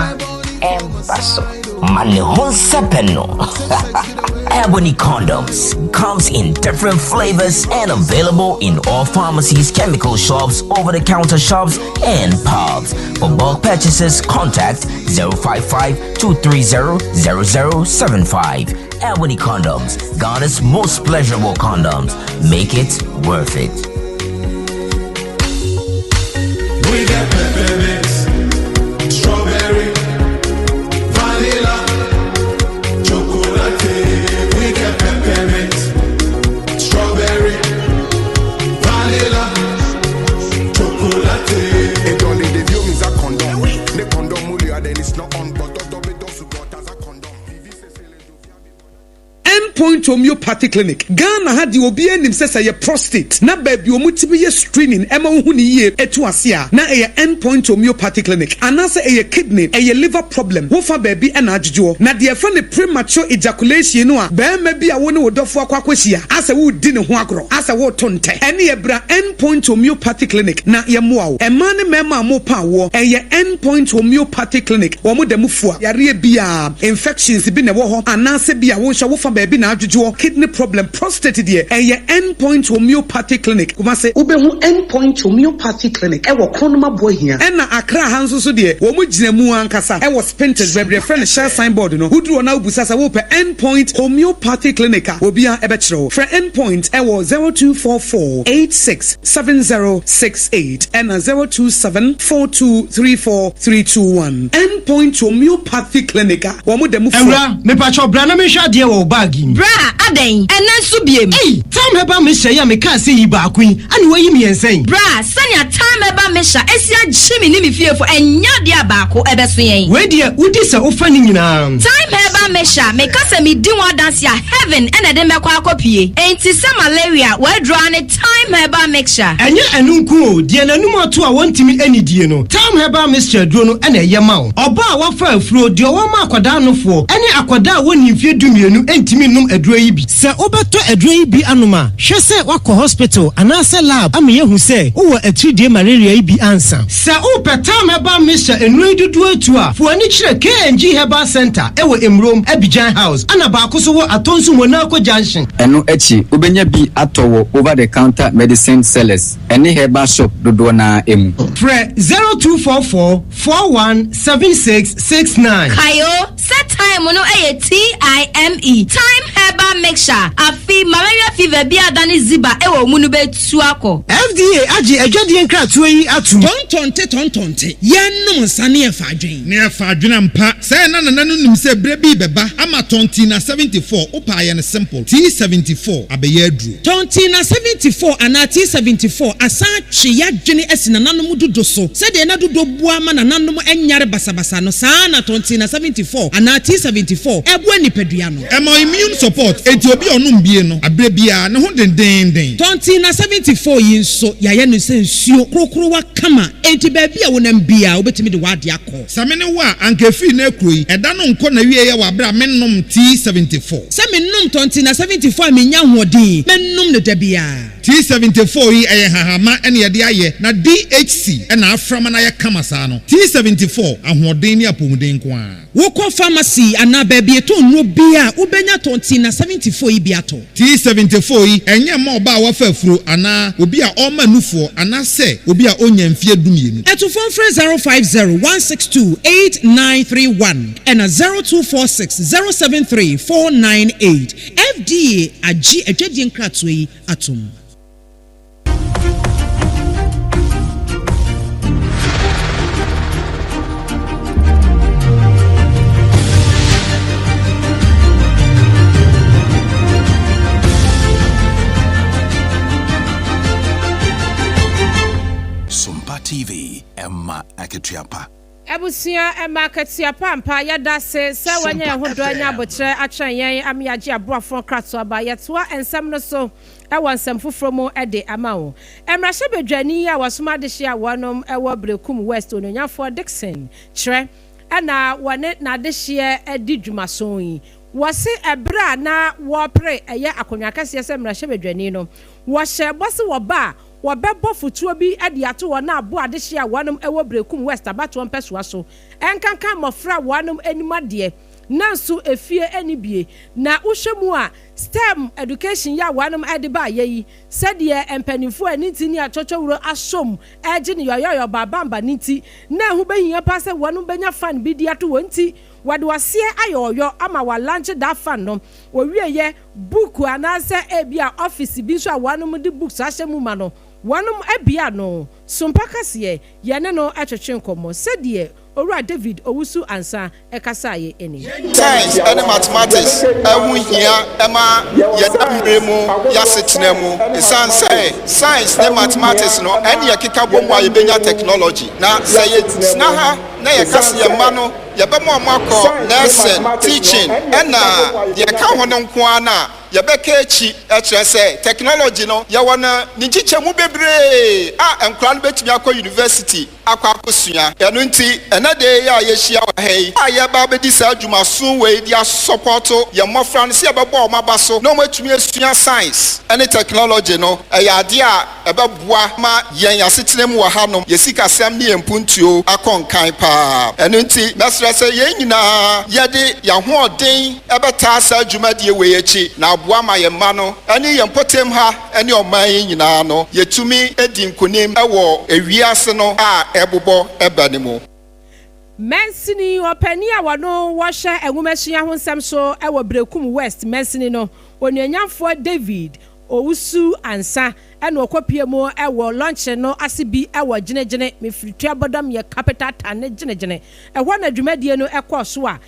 ɛmba so. Ma ne ho nsɛpɛ no. Ebony condoms comes in different flavors and available in all pharmacies, chemical shops, over-the-counter shops, and pubs. For bulk purchases, contact 055 230 0075. Ebony condoms, Ghana's most pleasurable condoms. Make it worth it. We get peppermint, strawberry, vanilla, chocolate. We get peppermint, strawberry, vanilla, chocolate. It only the view means a condom. The condom then it's not on, but Endpoint Point Homeopathy Clinic, Ghana ha deɛ obiara nim sɛ sɛ ɛyɛ prostate na baabi a wɔtumi yɛ screening ma wohu no yie to ase a, na ɛyɛ End Point Homeopathy Clinic. Anaasɛ ɛyɛ kidney, ɛyɛ liver problem, wofa baabi na adwodwoɔ. Na deɛ yɛfrɛ no premature ejaculation no a barima bi a wo ne wo dɔfoɔ akɔ akɔhyia asɛ woredi ne ho agorɔ, asɛ woreto ntɛ, ɛneɛ bra End Point Homeopathy Clinic na yɛmmoa wo. Mmaa ne mmarima a morepa awoɔ, ɛyɛ End Point Homeopathy Clinic, wɔn da mu fua yareɛ biara, infections bi na ɛwɔ hɔ anaasɛ bi a wohwɛ wofa baabi na adwodwoɔ, kidney problem, prostate deɛ, ɛyɛ End Point Homeopathy Clinic, Kumasi. Wobɛhu End Point Homeopathy Clinic wɔ Kronum Aboahia. Ɛna Accra ha nso so deɛ, wɔn gyina mu ankasa wɔ Spintex, baabi a yɛfrɛ no Shell sign board no. Woduru hɔ na wobisa sɛ wopɛ End Point Homeopathy Clinic a, obiara bɛkyerɛ wo. Frɛ End Point wɔ 0244 86 7068 ɛna 027 4234 321. End Point Homeopathy Clinic a wɔn da mu fua. Awura, mepakyɛw bra na menhwɛ adeɛ wɔ wo bag yi mu. Bra, adɛn? Ɛnnɛ nso biem? Ei! Thyme Herbal Mixture yi a mekaa sɛ yi baako yi, ɛna woayi mmiɛnsa yi? Bra, sɛnea Thyme Herbal Mixture asi agye me ne me fiefo, ɛnyɛ adeɛ a baako ɛbɛso yɛn. Wei deɛ, wodi sɛ wofa ne nyinaa. Thyme Herbal Mixture, meka sɛ medi ho adanse a, heaven na ɛde mɛkɔ akɔpue. Enti sɛ malaria, w'aduro ara ne Thyme Herbal Mixture. Ɛnyɛ ɛno nko o, deɛ n'anum ato a wɔntumi nnidie no, Thyme Herbal Mixture aduro no na ɛyɛ ma wo. Ɔbaa a wafa afuro, deɛ ɔwɔ ma akwadaa nofoɔ, ne akwadaa a wɔnnii mfeɛ dumienu ntumi nnom aduro yi bi. Sɛ wobɛtɔ aduro yi bi anom a, hwɛ sɛ woakɔ hospital anaasɛ lab ama yɛahu sɛ wowɔ atiridie malaria yi bi ansa. Sɛ wopɛ Thyme Herbal Mixture nnuro yi dodoɔ atu a, fa w'ani kyerɛ KNG Herbal Centre wɔ Mmrom, Abidjan House, ɛna baako nso wɔ Atonsu Monaco Junction. Ɛno akyi, wobɛnya bi atɔ wɔ over-the-counter medicine sellers ne herbal shop dodoɔ no ara mu. Frɛ 0244 41 76 69. Kae o, sɛ thyme no yɛ TIME, Thyme Herbal Mixture, afe malaria fever bi a adane ziba wɔ wo mu no bɛtu akɔ. FDA agye adwadie nkratoɔ yi atom. Tɔntɔnte tɔntɔnte, yɛnnom nsa ne yɛfa adwen. Ne yɛfa adwene ampa. Sɛɛ na nana no nim sɛ berɛ bi rebɛba ama Tɔntina 74, wopɛ a yɛ no simple, T74 abɛyɛ aduro. Tɔntina 74 anaa T74 asan atwe y'adwene asi nananom dodo so. Sɛdeɛ na dodo boa ma nananom nyare basabasa no, saa ara na Tɔntina 74 anaa T74 boa nipadua no. Ɛma immune support, enti obi a ɔnom bie no, aberɛ biara, ne ho dendeenden. Tɔntina 74 yi nso, yɛayɛ no sɛ nsuo korokorowa kama, enti baabi a wonam biara, wobɛtumi de w'adeɛ akɔ. Sɛ me ne wo a, anka ɛfiri nnɛ rekuro yi, ɛda no nkɔ n'awieɛ wɔ aberɛ a mennom T74. Sɛ menom Tɔntina 74 a mennya ahoɔden, mɛnom no da biara. T74 yi ɛyɛ nhahamma na yɛde ayɛ na DHC na afra ma no ayɛ kama saa no. T74, ahoɔden ne apɔmuden nko ara. Wokɔ pharmacy anaa baabi yɛtɔn nnuro biara a, wobɛnya Tɔntina 74 yi bi atɔ. T74 yi, ɛnyɛ mma ɔbaa a wafa afuro anaa obi a ɔrema nufoɔ anaasɛ obi a ɔnnya mfeɛ dumienu. Atufoɔ mfrɛ 050 162 8931 ɛna 0246 073 498. FDA agye adwadie nkratoɔ yi atom. Sompa TV, ɛma akatua pa. Abusua ɛma akatua pa ampa. Yɛdase sɛ wanya yɛn ho dɔ anya abokyerɛ atwɛn yɛn ama yɛagye aboafoɔ nkratoɔ aba. Yɛtoa nsɛm no so wɔ nsɛm foforɔ mu de ama wo. Mmarahyɛbadwani yi a wɔsom adehyeɛ a wɔnom wɔ Berekum West Onuonyafoɔ Dickson Kyerɛ na wɔne n'adehyeɛ di dwumason yi. Wɔse ɛberɛ a na wɔrepere ɛyɛ akonnwa kɛseɛ sɛ mmarahyɛbadwani no, wɔhyɛɛ bɔ se wɔba a wɔbɛbɔ fotuo bi de ato wɔn a boa adehyeɛ a wɔnom wɔ Berekum West abatoɔ mpɛsoa so, ɛnkanka mmɔfra a wɔnom nim adeɛ nanso efie nni bie. Na wohwɛ mu a, STEM education yi a wɔnom de baeɛ yi, sɛdeɛ mpaninfoɔ a ɛne nti ne atwɔtwɔwuro asom regye no yɔyɔyɔ baabamba no nti, na ɛho bɛhia paa sɛ wɔnom bɛnya fund bi de ato hɔ nti, wɔde ɔseɛ ayɛ ɔyɔ ama wɔalankye that fund no. Wɔwieɛ, book anaasɛ ebia office bi nso a wɔnom de books ahyɛ mu ma no, wɔnom abue ano. Sompa kaseɛ, yɛne no twetwe nkɔmmɔ sɛdeɛ Owura David Owusu Ansah kasaeɛ ni. Science ne Mathematics ho hia ma yɛn mmerɛ mu y'asetena mu ɛsiane sɛ Science ne Mathematics no ɛne ɛkeka bɔ mu a yɛbɛnya technology na sɛ yɛtena ha na yɛka sɛ yɛn mma no yɛbɛma wɔn akɔ nursing, teaching ɛna deɛ ɛka ho no nko ara no a. yɛbɛka akyi. Kyerɛ sɛ, technology no, yɛwɔ no ne nkyekyɛmu bebree a nkwadaa no bɛtumi akɔ university akɔ akɔsua. Ɛno nti, ɛnnɛ da yi a yɛahyia wɔ ha yi a yɛreba abɛdi saa dwumaso wei de asɔpɔto yɛn mmɔfra no sɛ yɛbɛbɔ wɔn aba so na wɔatumi asua science ne technology no, ɛyɛ adeɛ a ɛbɛboa ma yɛn asetena mu wɔ hanom, yɛn sikasɛm ne yɛn mpuntuo akɔ nkan pa ara. Ɛno nti, mɛsrɛ sɛ yɛn nyinaa yɛde yɛn ahoɔden bɛtaa saa dwumadie wei akyi na aboa ma yɛn mma no ne yɛn mpɔtam ha ne ɔman yi nyinaa no yɛtumi di nkonim wɔ ewiase no a ɛrebobɔ ba no mu. Mansini ɔpanin a wɔno wɔhwɛ nwomasua ho nsɛm so wɔ Berekum West mansini no, Onuonyamfoɔ David Owusu Ansah na ɔkɔpue mu wɔ lɔnkye no ase bi wɔ Gyene-Gyene, Mefiritua Bɔdɔm yɛ Capital Town ne Gyene-Gyene. Ɛhɔ na dwumadie no kɔɔ so a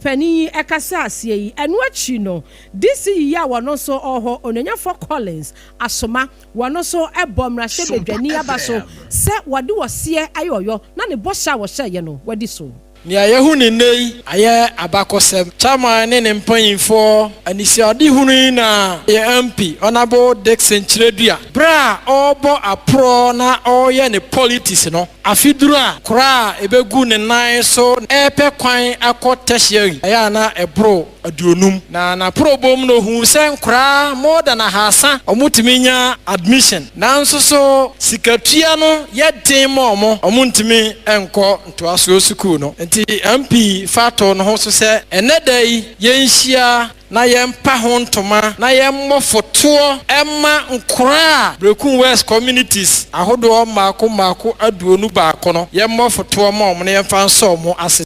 panin yi kasaa aseɛ yi. Ɛno akyi no, DC Yiyi a wɔno nso ɔwɔ hɔ, Onuonyamfoɔ Collins Asoma, wɔno nso bɔ mmarahyɛbadwani aba so sɛ wɔde ɔseɛ ayɛ ɔyɔ na ne bɔhyɛ a wɔhyɛeɛ no wadi so. Nea yɛahu no nnɛ yi ayɛ abakɔsɛm. Chairman ne ne mpanyimfoɔ anisoadehunu yi na yɛn MP Honourable Dickson Kyerɛdua berɛ a ɔrebɔ aporɔ na ɔreyɛ ne politics no, afe duru a kora a ɛbɛgu ne nan so repɛ kwan akɔ tertiary ɛyɛ a na ɛboro 50, na n'aporɔbɔ mu no ohuu sɛ nkoraa more than ahaasa wɔtumi nya admission, nanso so sikatua no yɛ den ma wɔn, wɔntumi nkɔ ntoasoɔ sukuu no. Nti MP fa too ne ho so sɛ ɛnnɛ da yi yɛnhyia na yɛmpa ho ntoma na yɛmmɔ fotoɔ mma nkoraa a Berekum West communities ahodoɔ mmaako mmaako 21 no, yɛmmɔ fotoɔ mma wɔn na yɛmfa nsɔ wɔn ase.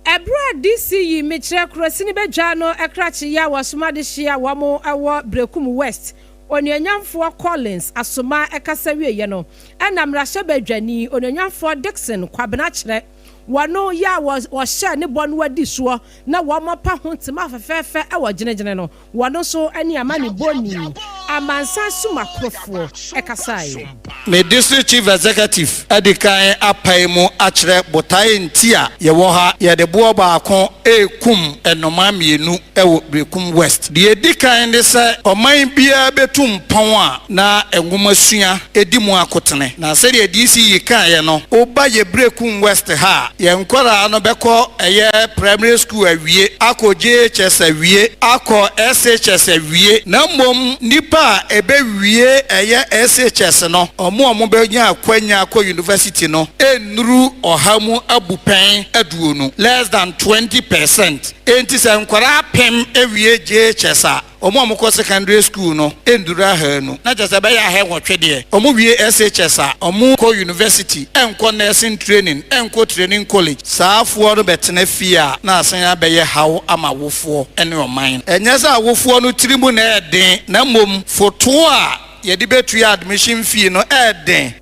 Ɛberɛ a DC yi mekyerɛ Kurasini badwa no krakye yi a wɔsoma de hyia wɔn wɔ Berekum West, Onuonyamfoɔ Collins Asoma kasa wieɛ no, ɛna mmarahyɛbadwani Onuonyamfoɔ Dickson Kwabena Kyerɛ wɔn yɛ a wɔhyɛɛ ne bɔ no adi soɔ na wɔapa ho ntoma fɛfɛɛfɛ wɔ Gyene-Gyene no. Wɔn nso ne amanebɔni amansan somakorofoɔ kasaeɛ. Me District Chief Executive adi kan apae mu akyerɛ botae nti a yɛwɔ ha. Yɛde boɔ baako rekum nnomaa mmienu wɔ Berekum West. Deɛ ɛdi kan ne sɛ ɔman biara bɛtu mpɔn a na nwomasua di mu akotene. Na sɛdeɛ DC yi kaeɛ no, woba yɛ Berekum West ha a, yɛn nkwadaa no bɛkɔ ɛyɛ primary school awie, akɔ JHS awie, akɔ SHS awie, na mmom nnipa a ɛbɛwie ɛyɛ SHS no, wɔn a wɔbɛnya akwanya akɔ university no nnuru ɔha mu abupɛn aduonu, less than 20 percent. Enti sɛ nkwadaa apem wie JHS a, Wɔn a wɔkɔ secondary school no nnuru ahaanu, na kyerɛ sɛ ɛbɛyɛ ahanwɔtwe deɛ. Wɔwie SHS a, wɔkɔ university, nkɔ nursing training, nkɔ training college. Saa afoɔ no bɛtena fie a, na asan abɛyɛ haw ama awofoɔ ne ɔman no. Ɛnyɛ sɛ awofoɔ no tiri mu na ɛyɛ den, na mmom fotoɔ a yɛde bɛtua admission fee no yɛ den.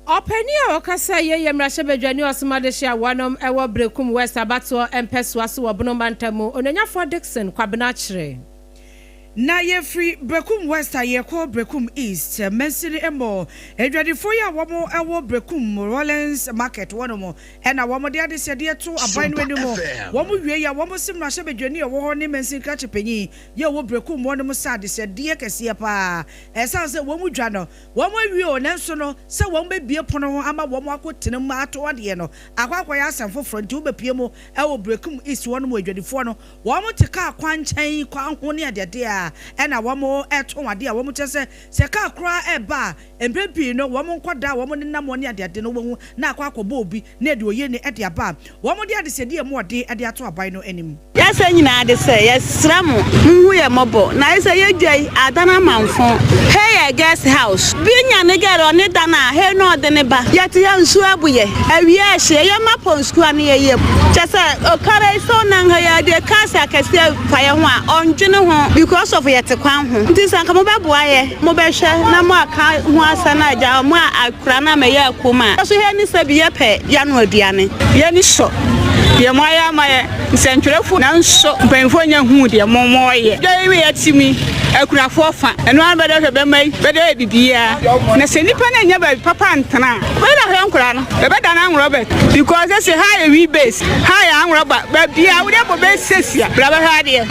Ɔpanin a ɔkasa yie yɛ mmarahyɛbadwani Ɔsom Adehye a wɔnom wɔ Berekum West abatoɔ mpɛsoa so wɔ Bono mantam mu, Onuonyafoɔ Dickson Kwabena Kyere. Na yɛfiri Berekum West a yɛkɔ Berekum East mansini mu. Adwadifoɔ yi a wɔn wɔ Berekum Rawlings Market hɔ nom na wɔn de adesrɛdeɛ to aban no anim. Wɔn wie yi a wɔn se mmarahyɛbadwani a ɔwɔ hɔ ne mansin krakye panyin yi a ɔwɔ Berekum hɔ nom sɛ adesrɛdeɛ kɛseɛ paa ɛsiane sɛ wɔn dwa no Wɔn awie o, nanso no, sɛ wɔn bɛbue pono ho ama wɔn akɔ tena mu ato adeɛ no, akɔ akɔyɛ asɛm foforɔ, nti wobɛpue mu wɔ Berekum East hɔ nom, adwadifoɔ no, wɔn te kaa kwan nkyɛn, kwan ho ne adeadeɛ a, ɛna wɔn tɔn adeɛ a wɔn kyerɛ sɛ, sɛ kaa koraa ɛreba a, mprɛ pii no, wɔn nkwadaa a wɔn nenam hɔ ne adeade no, wobɛhu na akɔ akɔbɔ obi na ɛde oyene de aba a, wɔn de adesɛdeɛ a ɛmu ɔden de ato aban no anim. Yɛsɛ nyinaa de sɛ, yɛsrɛ mo, monhu yɛ mmɔbɔ, na ayɛ sɛ yɛ dwa yi adan amanfõ. Hei yɛ guest house. Bi nya ne gɛrɛ ɔne dan a, hei na ɔde ne ba. Yɛte ha nsuo abu yɛ, awia ɛhye yɛ, yɛma pɔn sukuu ano yɛ yam. Kyɛ sɛ okara yi sɛ ɔnam ha yi a deɛ cars akɛseɛ fa yɛ ho a, ɔndwene ho because of yɛte kwan ho. Nti sɛ anka mobɛboa yɛ, mobɛhwɛ na mo aka ho asɛm na agya mo a akura no ama yɛ akum a. So hei ne sɛ bi yɛpɛ yɛano aduane. Yɛn ani sɔ. Deɛ moayɛ ama yɛ nsɛntwerɛfoɔ nanso mpanyinfoɔ nya huu deɛ mo moyɛ. Dwa yi wei atimi akunafoɔ fa ɛno ara bɛdɛ hwɛ bɛma yi bɛdɛ yɛ bibiaa na sɛ nipa no anya baabi papa antena a bɛyɛ dɛ hwɛ nkoraa no bɛbɛ dan anworɔba because ɛsɛ ha yɛ we base ha yɛ anworɔba baabiaa wode abɔ bɛ sɛsia bra bɛhwɛ adeɛ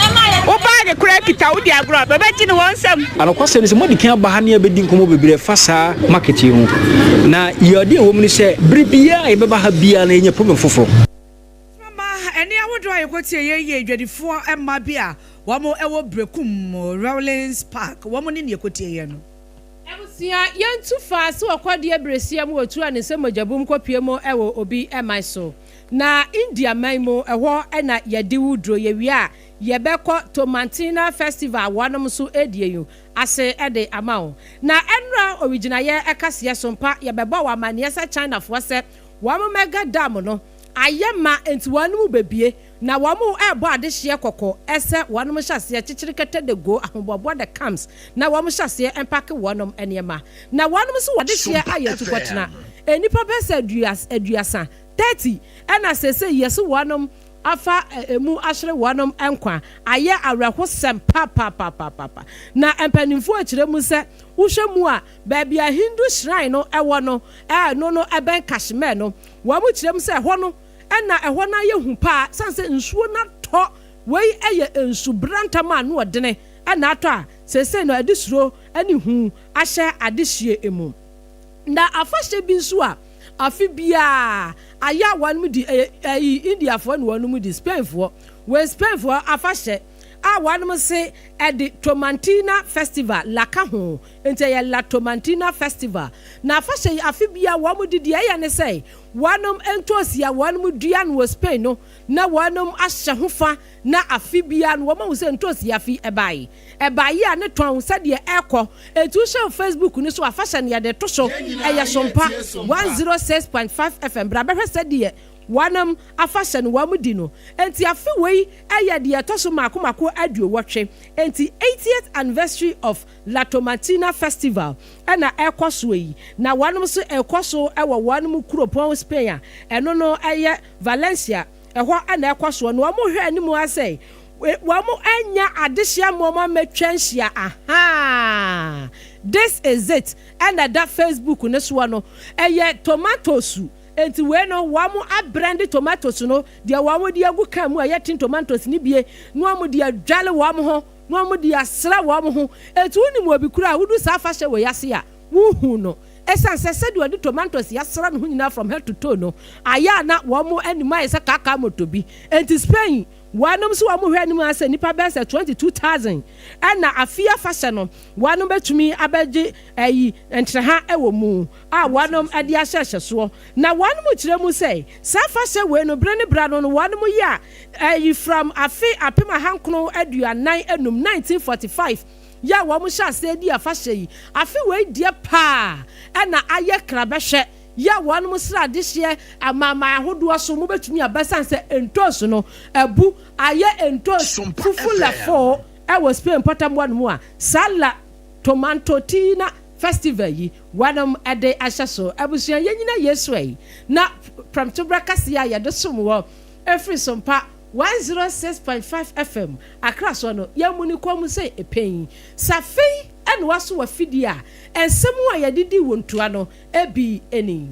wo baage koraa kita wodi agorɔ a bɛbɛgye no wɔn nsam. Anokwasɛm ne sɛ, moadi kan aba ha ne yɛabɛdi nkɔmmɔ bebree ɛfa saa market yi ho. Na yadeɛ a ɛwɔ mu ne sɛ, bere biara a yɛbɛba ha biara no, yɛnya problem foforɔ. Mma ɛnne ahodoɔ a yɛkɔtie yei yɛ adwadifoɔ mma bi a wɔn wɔ Berekum Rawlings Park wɔn ne nea yɛkɔtieɛ no. Abusua, yɛntu faa sɛ ɔkɔdeɛ beresia mu otu a ne nsam mogyabum kɔpue mu wɔ obi man so. Na India man mu, ɛhɔ na yɛde wo duro. Yɛwie a, yɛbɛkɔ Tomantina Festival a wɔnom nso redie yi ase de ama wo. Na ɛnora owigyinaeɛ kaseɛ so mpa, yɛbɛbɔ wo amaneɛ sɛ Chinafoɔ sɛ wɔn mega dam no ayɛ ma enti wɔnom bɛbue. Na wɔn rebɔ adehyeɛ kɔkɔ sɛ wɔnom hyɛ aseɛ kyekyere kɛtɛ de go ahoboaboa the camps na wɔn hyɛ aseɛ mpake wɔnom nneɛma. Na wɔnom nso wɔ adehyeɛ ayɛ atukɔtena nnipa bɛyɛ sɛ aduasa, 30, ɛna seesei yɛse wɔnom afa emu ahwere wɔnom nkwa. Ayɛ awerɛhosɛm papapapaapa. Na mpanimfoɔ rekyerɛ mu sɛ wohwɛ mu a baabi a Hindu shrine no wɔ no, ɛno no ɛbɛn Kashmir no, wɔn kyerɛ mu sɛ ɛhɔ no Ɛna ɛhɔ no ayɛ hu paa sane sɛ nsuo no atɔ. Wei yɛ nsu brantam a ano ɔdene na atɔ a seesei no ɛde suro ne hu ahyɛ adehyeɛ mu. Na afahyɛ bi nso a afe biara ayɛ a wɔnom di ɛyɛ ɛyi Indiafoɔ na wɔnom di, Spainfoɔ. Wei Spainfoɔ afahyɛ a wɔnom se ɛde Tomantina Festival la ka ho. Nti ɛyɛ La Tomantina Festival. Na afahyɛ yi afe biara wɔn di deɛ ɛyɛ ne sɛ Wɔnom ntoosi a wɔnom dua no wɔ Spain no na wɔnom ahyɛ ho fa na afe biara no wɔn ahu sɛ ntoosi afe ɛbae. Ɛbaeɛ a ne tɔn sɛdeɛ ɛkɔ. Enti wohyɛ wɔ Facebook no so afahyɛ no yɛde to so. Ɛyɛ Sompa 106.5 FM. Bra bɛhwɛ sɛdeɛ wɔnom afahyɛ no wɔn di no. Enti afe wei ɛyɛ deɛ ɛtɔ so mako mako aduowɔtwe. Enti 80th anniversary of La Tomatina Festival na ɛrekɔ soɔ yi, na wɔnom nso ɛrekɔ so wɔ wɔnom kuropɔn Spain a ɛno no yɛ Valencia, ɛhɔ na ɛrekɔ soɔ, na wɔn rehwɛ anim ara sɛ wɔn anya adehyeɛ ama wɔn amɛtwa nhyia, ahaa, this is it ɛna ɛda Facebook no soɔ no, ɛyɛ tomatoes, enti wei no wɔn abrɛnde tomatoes no, deɛ wɔn de agu can mu a ɛyɛ tin tomatoes no bie, na wɔn de adwale wɔn ho. na wɔde asra wɔn ho. Enti wonim obi koraa a, wodu saa afahyɛ wei ase a, wonhu no. Esiane sɛ sɛdeɛ ɔde tomatoes asra ne ho nyinaa from head to toe no, ayɛ a na wɔn anim ayɛ sɛ kaakaa moto bi. Enti Spain wɔnom nso wɔhwɛ anim ara sɛ nnipa bɛyɛ sɛ 22,000 na afe afahyɛ no wɔnom bɛtumi abɛgye ayi ntraha wɔ mu a wɔnom de ahyɛ hyɛsoɔ. Na wɔnom kyerɛ mu sɛ saa afahyɛ wei no bere ne bere ano no wɔnom yɛ a Eyi fram afe 1945, 1945, yi a wɔn hyɛ aseɛ di afahyɛ yi. Afe wei deɛ paa na ayɛ krabɛhwɛ yi a wɔn sra adehyeɛ amanaman ahodoɔ so. Mo bɛtumi aba ɛsiane sɛ ntoosi no abu ayɛ ntoosi fufu lɛfoo wɔ Spain mpɔtam hɔ nom a saa La Tomantotina Festival yi wɔnom de ahyɛ so. Abusua yɛnyina Yesu ayi na prɛmtoberɛ kaseɛ a yɛde som wɔ Ɛfiri Sompa 106.5 FM, Accra soɔ no, yɛmmu no kɔn mu sɛ ɛpɛn. Sɛ afei na woaso w'afidie a, nsɛm a yɛde di wo ntoa no bi ni.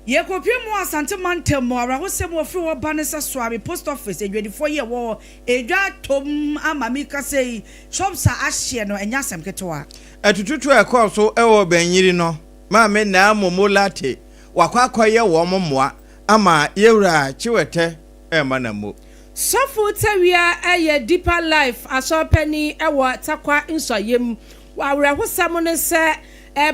Yɛkɔpue mu wɔ Asante mantam mu, awerɛhosɛm a ɔfiri hɔ ba ne sɛ Soame Post Office adwadifoɔ yi a ɛwɔ hɔ edwa atom ama mekasa yi, shops a ahyeɛ no ɛnyɛ asɛm ketewa. Atututu a ɛkɔɔ so wɔ Banyiri no, Maame Naa Momo Lartey, wakɔ akɔyɛ wɔn mmoa ama Yewura Chiwete rema no mmo. Sɔfo Tawia yɛ Deeper Life Asɔr panyin wɔ Tarkwa Nsuayɛ mu. Awerɛhosɛm ne sɛ,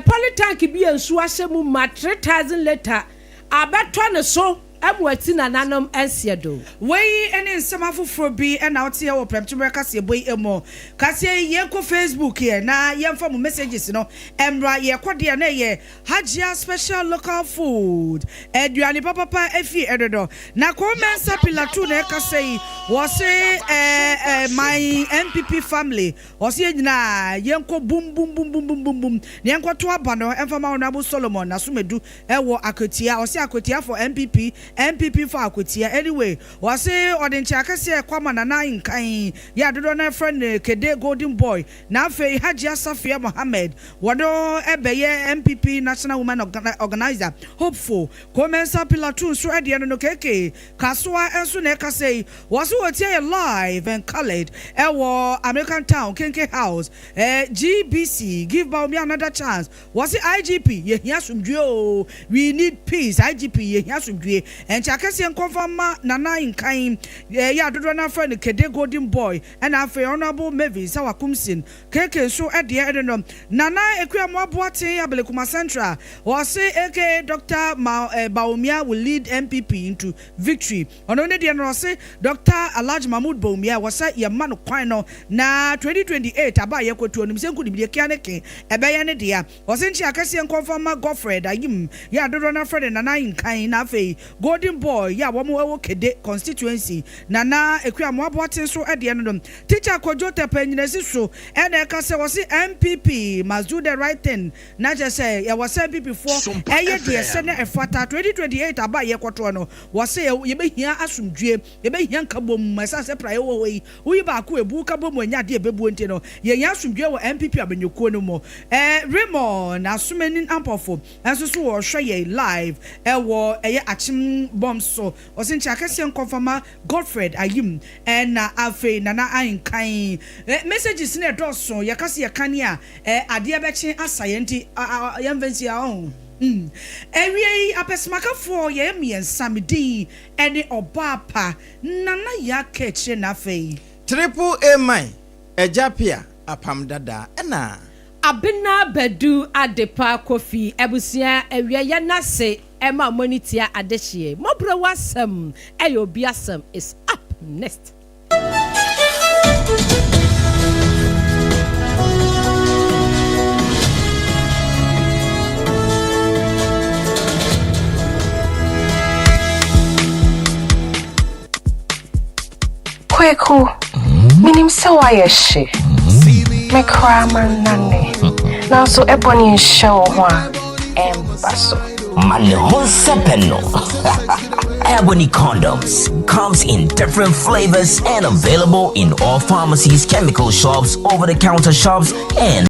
polytank bi a nsu ahyɛ mu ma 3,000 litre abɛtɔ ne so ma wati nananom nseɛ do. Wei ne nsɛm afoforɔ bi na woteɛ wɔ Prɛmtoberɛ kaseɛbɔ yi mu. Kaseɛ yi, yɛnkɔ Facebook yɛ na yɛmfa mo messages no mmra. Yɛkɔ deɛ na ɛyɛ Hajia special local food aduane papapa efie ɛdodɔ na Koo Mensah Pilatu na ɛkasa yi wɔse eh eh my NPP family wɔse yɛn nyinaa yɛnkɔ bum bum bum bum bum bum bum na yɛnkɔ to aba no ɛmfa ma Honourable Solomon Nasumadu ɛwɔ Akwatia ɔse Akwatia for NPP. NPP for Akwatia. Anyway, wɔse ɔde nkyɛ akɛseɛ ɛkɔ ama Nana Nkan yɛ adodoɔ no frɛ no Kede Golden Boy. Na afei Hajia Safia Mohammed, wɔno ɛbɛyɛ NPP National Women Organizer hopeful. Komensa Pilatu nso ɛdeɛ no keke Kasoa nso na ɛka sɛ wɔse wɔtie yɛ live and coloured ɛwɔ American Town Kenke House. GBC, give Bawumia another chance. Wɔse IGP, yɛhia asomdwie o, we need peace. IGP, yɛhia asomdwie. Ɛnkyɛ akɛseɛ nkɔmfa ma Nana Nkan yɛ adodoɔ no afrɛ no Kede Golden Boy, ɛna afei Honourable Mavis Sawakumsin keke nso ɛdeɛ ɛne no. Nana Ekuamoa Boaten, Ablekuma Central, wɔse aka Dr Bawumia will lead NPP into victory. Ɔno ne deɛ no, ɔse Dr Alhaji Mahmood Bawumia, wɔsɛ yɛma no kwan no na 2028 aba a yɛkɔtu onim sɛ nkonimdie kea ne ke ɛbɛyɛ ne dea. Ɔse nkyɛ akɛseɛ nkɔmfa ma Godfred Ayim yɛ adodoɔ no afrɛ no Nana Nkan, na afei Golden Boy yɛ a wɔn ɛwɔ Kede constituency. Nana Ekuamoa Boaten nso ɛdeɛ no, Teacher Kojo Tɛpɛ nyinasi so ɛna ɛka sɛ wɔse NPP must do the right thing, na kyerɛ sɛ yɛwɔ sɛ NPP foɔ ɛyɛ deɛ sɛ na ɛfata. 2028 aba a yɛkɔtoɔ no, wɔse yɛbɛhia asomdwie, yɛbɛhia nkabom, ɛsiane sɛ praeɛ wɔ hɔ yi, woyi baako ebu kabom anya adeɛ ɛbɛbuo, nti no yɛhia asomdwie wɔ NPP abɛnyɛkuo no mu. Raymond Asomani Ampɔfo ɛnso so wɔrehwɛ yɛn live ɛwɔ ɛyɛ Akyem Bɔm so. Ɔse nkyɛn akɛseɛ nkɔmfama Godfred Ayim, ɛna afei Nana Ahenkan. Messages no ɛdɔɔso, yɛka sɛ yɛka ne a adeɛ bɛkye asa yɛn, nti yɛmfa nsi a ɔho. Awie yi, apɛsɛmakafoɔ yɛyɛ mmiɛnsa, me din ɛne ɔbaa pa Nana Yɛaka akyire, na afei Triple A man, Agya Pia apam dada ɛna Abena Badu Adepa Kofi. Abusua, awia yɛ n'ase ɛma mo ani tia adehyeɛ mmɔborɔ w'asɛm ɛyɛ obi asɛm is up next. Kweku, minim sɛ woayɛ hye. Me koraa mannane. Nanso ɛbɔ ne nhyɛ wo ho a, ɛmba so. Ma ne ho nsɛpɛ no. Ebony condoms comes in different flavors and available in all pharmacies, chemical shops, over-the-counter shops, and